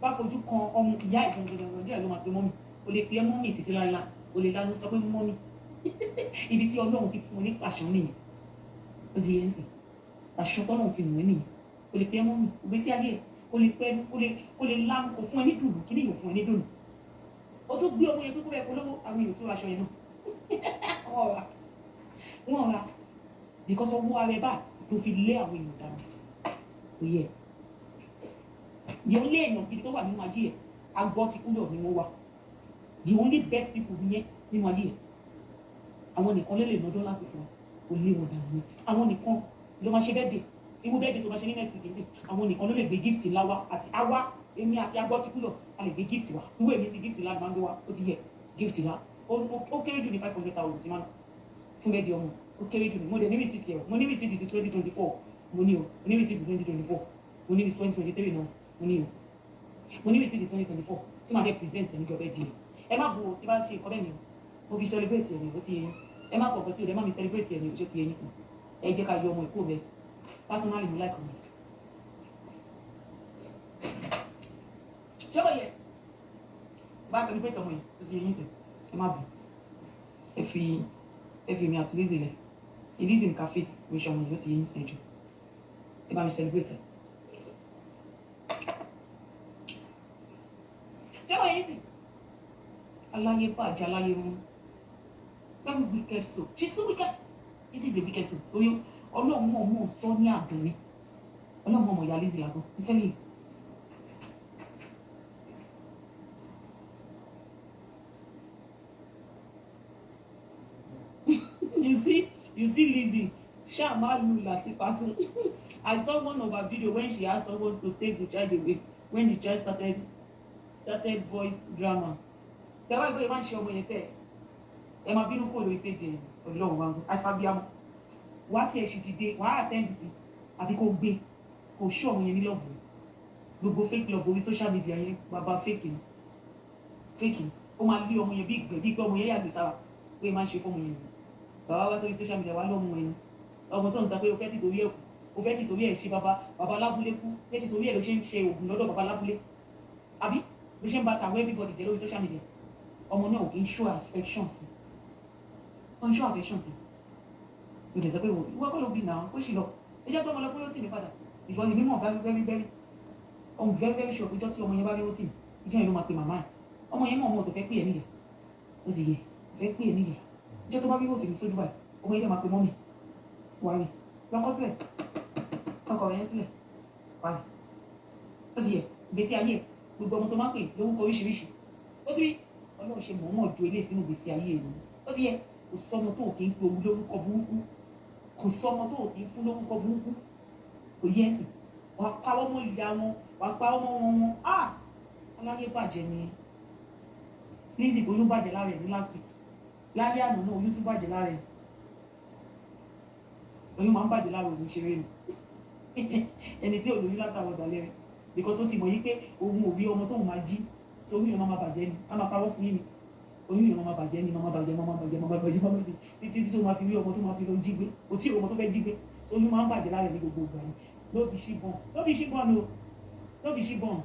bá fojú kan ọmọ ìyá ẹ̀ gangan díẹ̀, ló máa pe mummy. O lè pe ẹ́ mummy títí láíláí, o lè lánàá sọ pé mummy. Ibi tí Ọlọ́run ti fún un ní pàṣán nìyẹn. Ó ti yẹ ń sìn, pàṣán tọ́lọ́run fi nù ẹ́ nìyẹn. O lè pe ẹ́ mummy, ògbésí ayé ẹ̀ kò Kò lè pẹ́, kò lè lánú, kò fún ẹ ní dùnú. Kí ni yóò fún ẹ ní dùnú? Ó tún gbé ọmọ yẹn pé kó bẹ́ẹ̀ polówó. Àwọn èèyàn tó aṣọ yẹn náà, wọ́n rà, wọ́n rà, because ọwọ́ ara ẹ báyìí ló fi lé àwọn èèyàn dànù. Kò yẹ. The only èèyàn gidi tó wà nínú ayé ẹ, agbọ́ ti kúrò ní wọ́n wà. The only best people nìyẹn nínú ayé ẹ. Àwọn nìkan ló lè ná dọ́là sí fún ọ. Kò lé wọn dànù ni. Àwọn nìkan ló máa ṣe birthday, irú birthday tó máa ṣe ní next week sí. Àwọn nìkan ló lè gbé gift ńlá wá. Àti àwa, èmi àti agbọ́ ti kúrò, a lè gbé gift wá. Irú èmi sí, gift ńlá ni máa ń gbé wá. Ó ti yẹ, gift ńlá, ó kéré jù ní 500,000 tí máa ń fún birthday ọmọ. Ó kéré jù ní. Mo dẹ̀ ní receipt ẹ̀. Mo ní receipt ti 2024, mo ní o. Mo ní receipt 2024, mo ní 2023 náà, mo ní o. Mo ní receipt 2024 tí màá dẹ̀ present ẹ̀ níjọ́ birthday. Ẹ má bu o. Tí bá ń ṣe nǹkan bẹ́ẹ̀ ni o, mo fi celebrate ẹ̀ ní. Ó ti yẹ yín. Ẹ má kọ̀ọ̀kan tí o dẹ̀ má mi celebrate ẹ̀ ní. Ó ti yẹ yín sí. Ẹ jẹ́ ká yọ ọmọ ìkó rẹ. Personally, mo like ọmọ yẹn. Ṣé ó yẹ bá celebrate ọmọ yẹn? Ó ti yẹ yín sí. Ẹ má bù. Ẹ fi mi àti Lizzy lẹ. Lizzy nǹkan face mi ṣe ọmọ yẹn. Ó ti yẹ yín sí. Ẹ jù, ẹ bá mi celebrate ẹ. Ṣé ó yẹ yín sí? Aláyé bàjẹ́, aláyé mú. Very wicked soul. She's so wicked. This is a wicked soul. Oye, Ọlọ́run mọ̀ mọ̀ sọ ní àdùn ni. Ọlọ́run mọ̀ mọ̀ ya Lizzy lágbo. I'm telling you. You see, you see Lizzy ṣáà má lu láti paṣọ. I saw one of her video when she asked someone to take the child away when the child started voice drama. Tẹ́wọ́ ìgbé máa ń ṣe ọmọ yẹn sẹ́ẹ̀, ẹ máa bínú kúrò lórí péjì ẹ̀. Ọlọ́run wa ń gbọ́ àṣàbíàmọ́. Wà á tiẹ̀ ṣì dìde, wà á attend sí, àbí kó gbé kó ṣó ọmọ yẹn ní love. Gbogbo fake love orí social media yẹn, bàbá, fake ni, fake ni. Ó máa lé ọmọ yẹn bí ìgbẹ́, bí ìgbẹ́. Ọmọ yẹn yàgbé sára pé máa ń ṣe fọmọ yẹn nìyẹn. Bàbá wá sórí social media, wá lọ́mọ ẹni ọmọ tó ń sọ pé o fẹ́ ti torí ẹ̀ kú, o fẹ́ ti torí ẹ̀ ṣe bàbá bàbá lábúlé kú, fẹ́ ti torí ẹ̀ ló ṣe ń ṣe oògùn lọ́dọ̀ bàbá lábúlé, àbí ló ṣe ń ba tàwọn everybody jẹ́ lórí social media. Ọmọ náà ò kì í show affection sí, ó ń show affection sí. O lè sọ pé ìwọ kọ́ ló bí náà, ó sì lọ. Ẹ jẹ́ pé ọmọ lọ fún Rótìmí padà, because èmi mọ̀ very, very, very, I'm very, very sure ìjọ tí ọmọ yẹn bá rí Rótìmí, ìjọ yẹn ló máa pe màmá ẹ̀. Ọmọ yẹn mọ̀, ọmọ tó fẹ́ pè é níyà. Ó sì yẹ fẹ́ pè é níyà. Ìjọ tó bá rí Rótìmí sójú báyìí, ọmọ yẹn dẹ̀ máa pe mummy. Wàá rí lọ́kọ́ sílẹ̀, ọkọ̀ yẹn sílẹ̀, wàá rí. Ó sì yẹ ìgbésí ayé ẹ̀. Gbogbo ọmọ tó máa ń pè lórúkọ oríṣiríṣi, ó ti rí Ọlọ́run ṣe mọ̀ọ́mọ̀ ju eléyìí sínú ìgbésí ayé ẹ̀. Ó ti yẹ. Kò sọmọ tó kì í pe òun lórúkọ burúkú, kò sọmọ tó kì í fún lórúkọ burúkú. Kò yẹ ẹsìn. Wàá pa ọmọ ìyá wọn, wàá pa ọmọ wọn wọn. Ah, aláyé bàjẹ́ ni Lizzy. Oyún bàjẹ́ lára ẹ̀ ní last week. Lálẹ́ àná náà, oyún tún bàjẹ́ lára ẹ̀. Oyún máa ń bàjẹ́ lára òun ṣeré ni. Ẹni tí ò lóyún látàwọn ọ̀dàlẹ̀ rẹ̀, because ó ti mọ̀ yí pé òun ò rí ọmọ tóun máa jí, so oyún yẹn máa bàjẹ́ ni. A máa parọ́ fún yín ni. Oyún yẹn máa bàjẹ́ ni, máa bàjẹ́, máa bàjẹ́, máa bàjẹ́, máa bàjẹ́, títí tí tó máa fi rí ọmọ tó máa fi lọ jí gbé. Kò tí ì ọmọ tó fẹ́ jí gbé. So oyún máa ń bàjẹ́ lára ẹ̀ ní gbogbo ìgbà ni. No be she born, no be she born o, no be she born.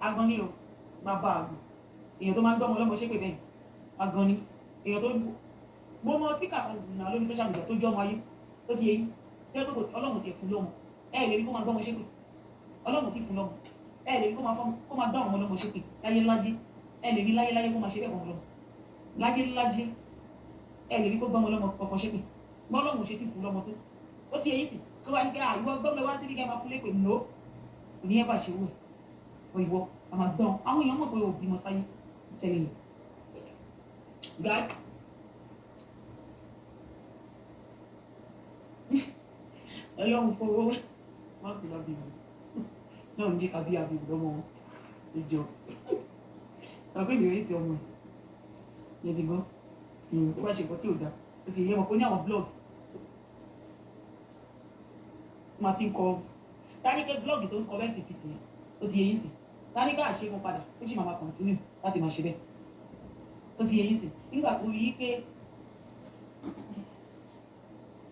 Agan ni o, bàbá àgùn. Èèyàn tó máa ń gbọ́mọ lọ́mọ ṣépè bẹ́ẹ̀, agan ni. Èèyàn tó mo mọ speaker kan nà lórí social media tó jọ́ ọmọ ayé. Ó ti yẹ yín tẹ́ pé kò tí Ọlọ́run ti fún lọ́mọ. Ẹ lè rí kó máa gbọ́mọ ṣépè. Ọlọ́run ti fún lọ́mọ. Ẹ lè rí kó máa gbá àwọn ọmọ lọ́mọ ṣépè láyé láyé. Ẹ lè rí láyé láyé kó máa ṣe bẹ́ẹ̀ fọmọ lọ́mọ láyé láyé. Ẹ lè rí kó gbọ́mọ lọ́mọ kọ̀ọ̀kan ṣépè. Bọ́lọ́run ṣe ti fún lọ́mọ tó, ó ti yẹ yín sì kó wá ní pé àìwọ gbọ́mọ wá sí ní kẹ́ máa fún lépè. No, kò ní ẹ bá ṣe wù ẹ. Ìwọ àmà gbọ́n. Àwọn èèyàn mọ̀ pé o bímọ sáyé tẹ́lẹ̀ yìí. Guys, Ọlọ́run fowó má pè lábìmọ̀ náà ń jẹ́ ká bí abìmọ̀ lọ́mọ ìjọ ọ̀pẹ́ ìrètí ọmọ ẹ̀ yẹn ti gbọ́. Tó bá ṣe nǹkan tí ò dáa, ó sì yẹ wọn kó ní àwọn blogs máa ti ń kọ tani pé blog tó ń kọ recipe yẹn. Ó ti yẹ yín sí. Tani ká ṣe fún padà, ó sì máa máa continue láti máa ṣe bẹ́ẹ̀. Ó ti yẹ yín sí. Nígbà tó rí i pé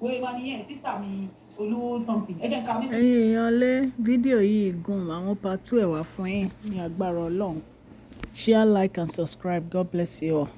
wẹ́ẹ́ máa níyẹn, sister mi olú something, ẹ jẹ́ n ka message. Ẹ̀yin èèyàn lé, fídíò yìí gùn. Àwọn part two ẹ̀ wá fún yín ní agbára Ọlọ́run. Share, like and subscribe. God bless you all.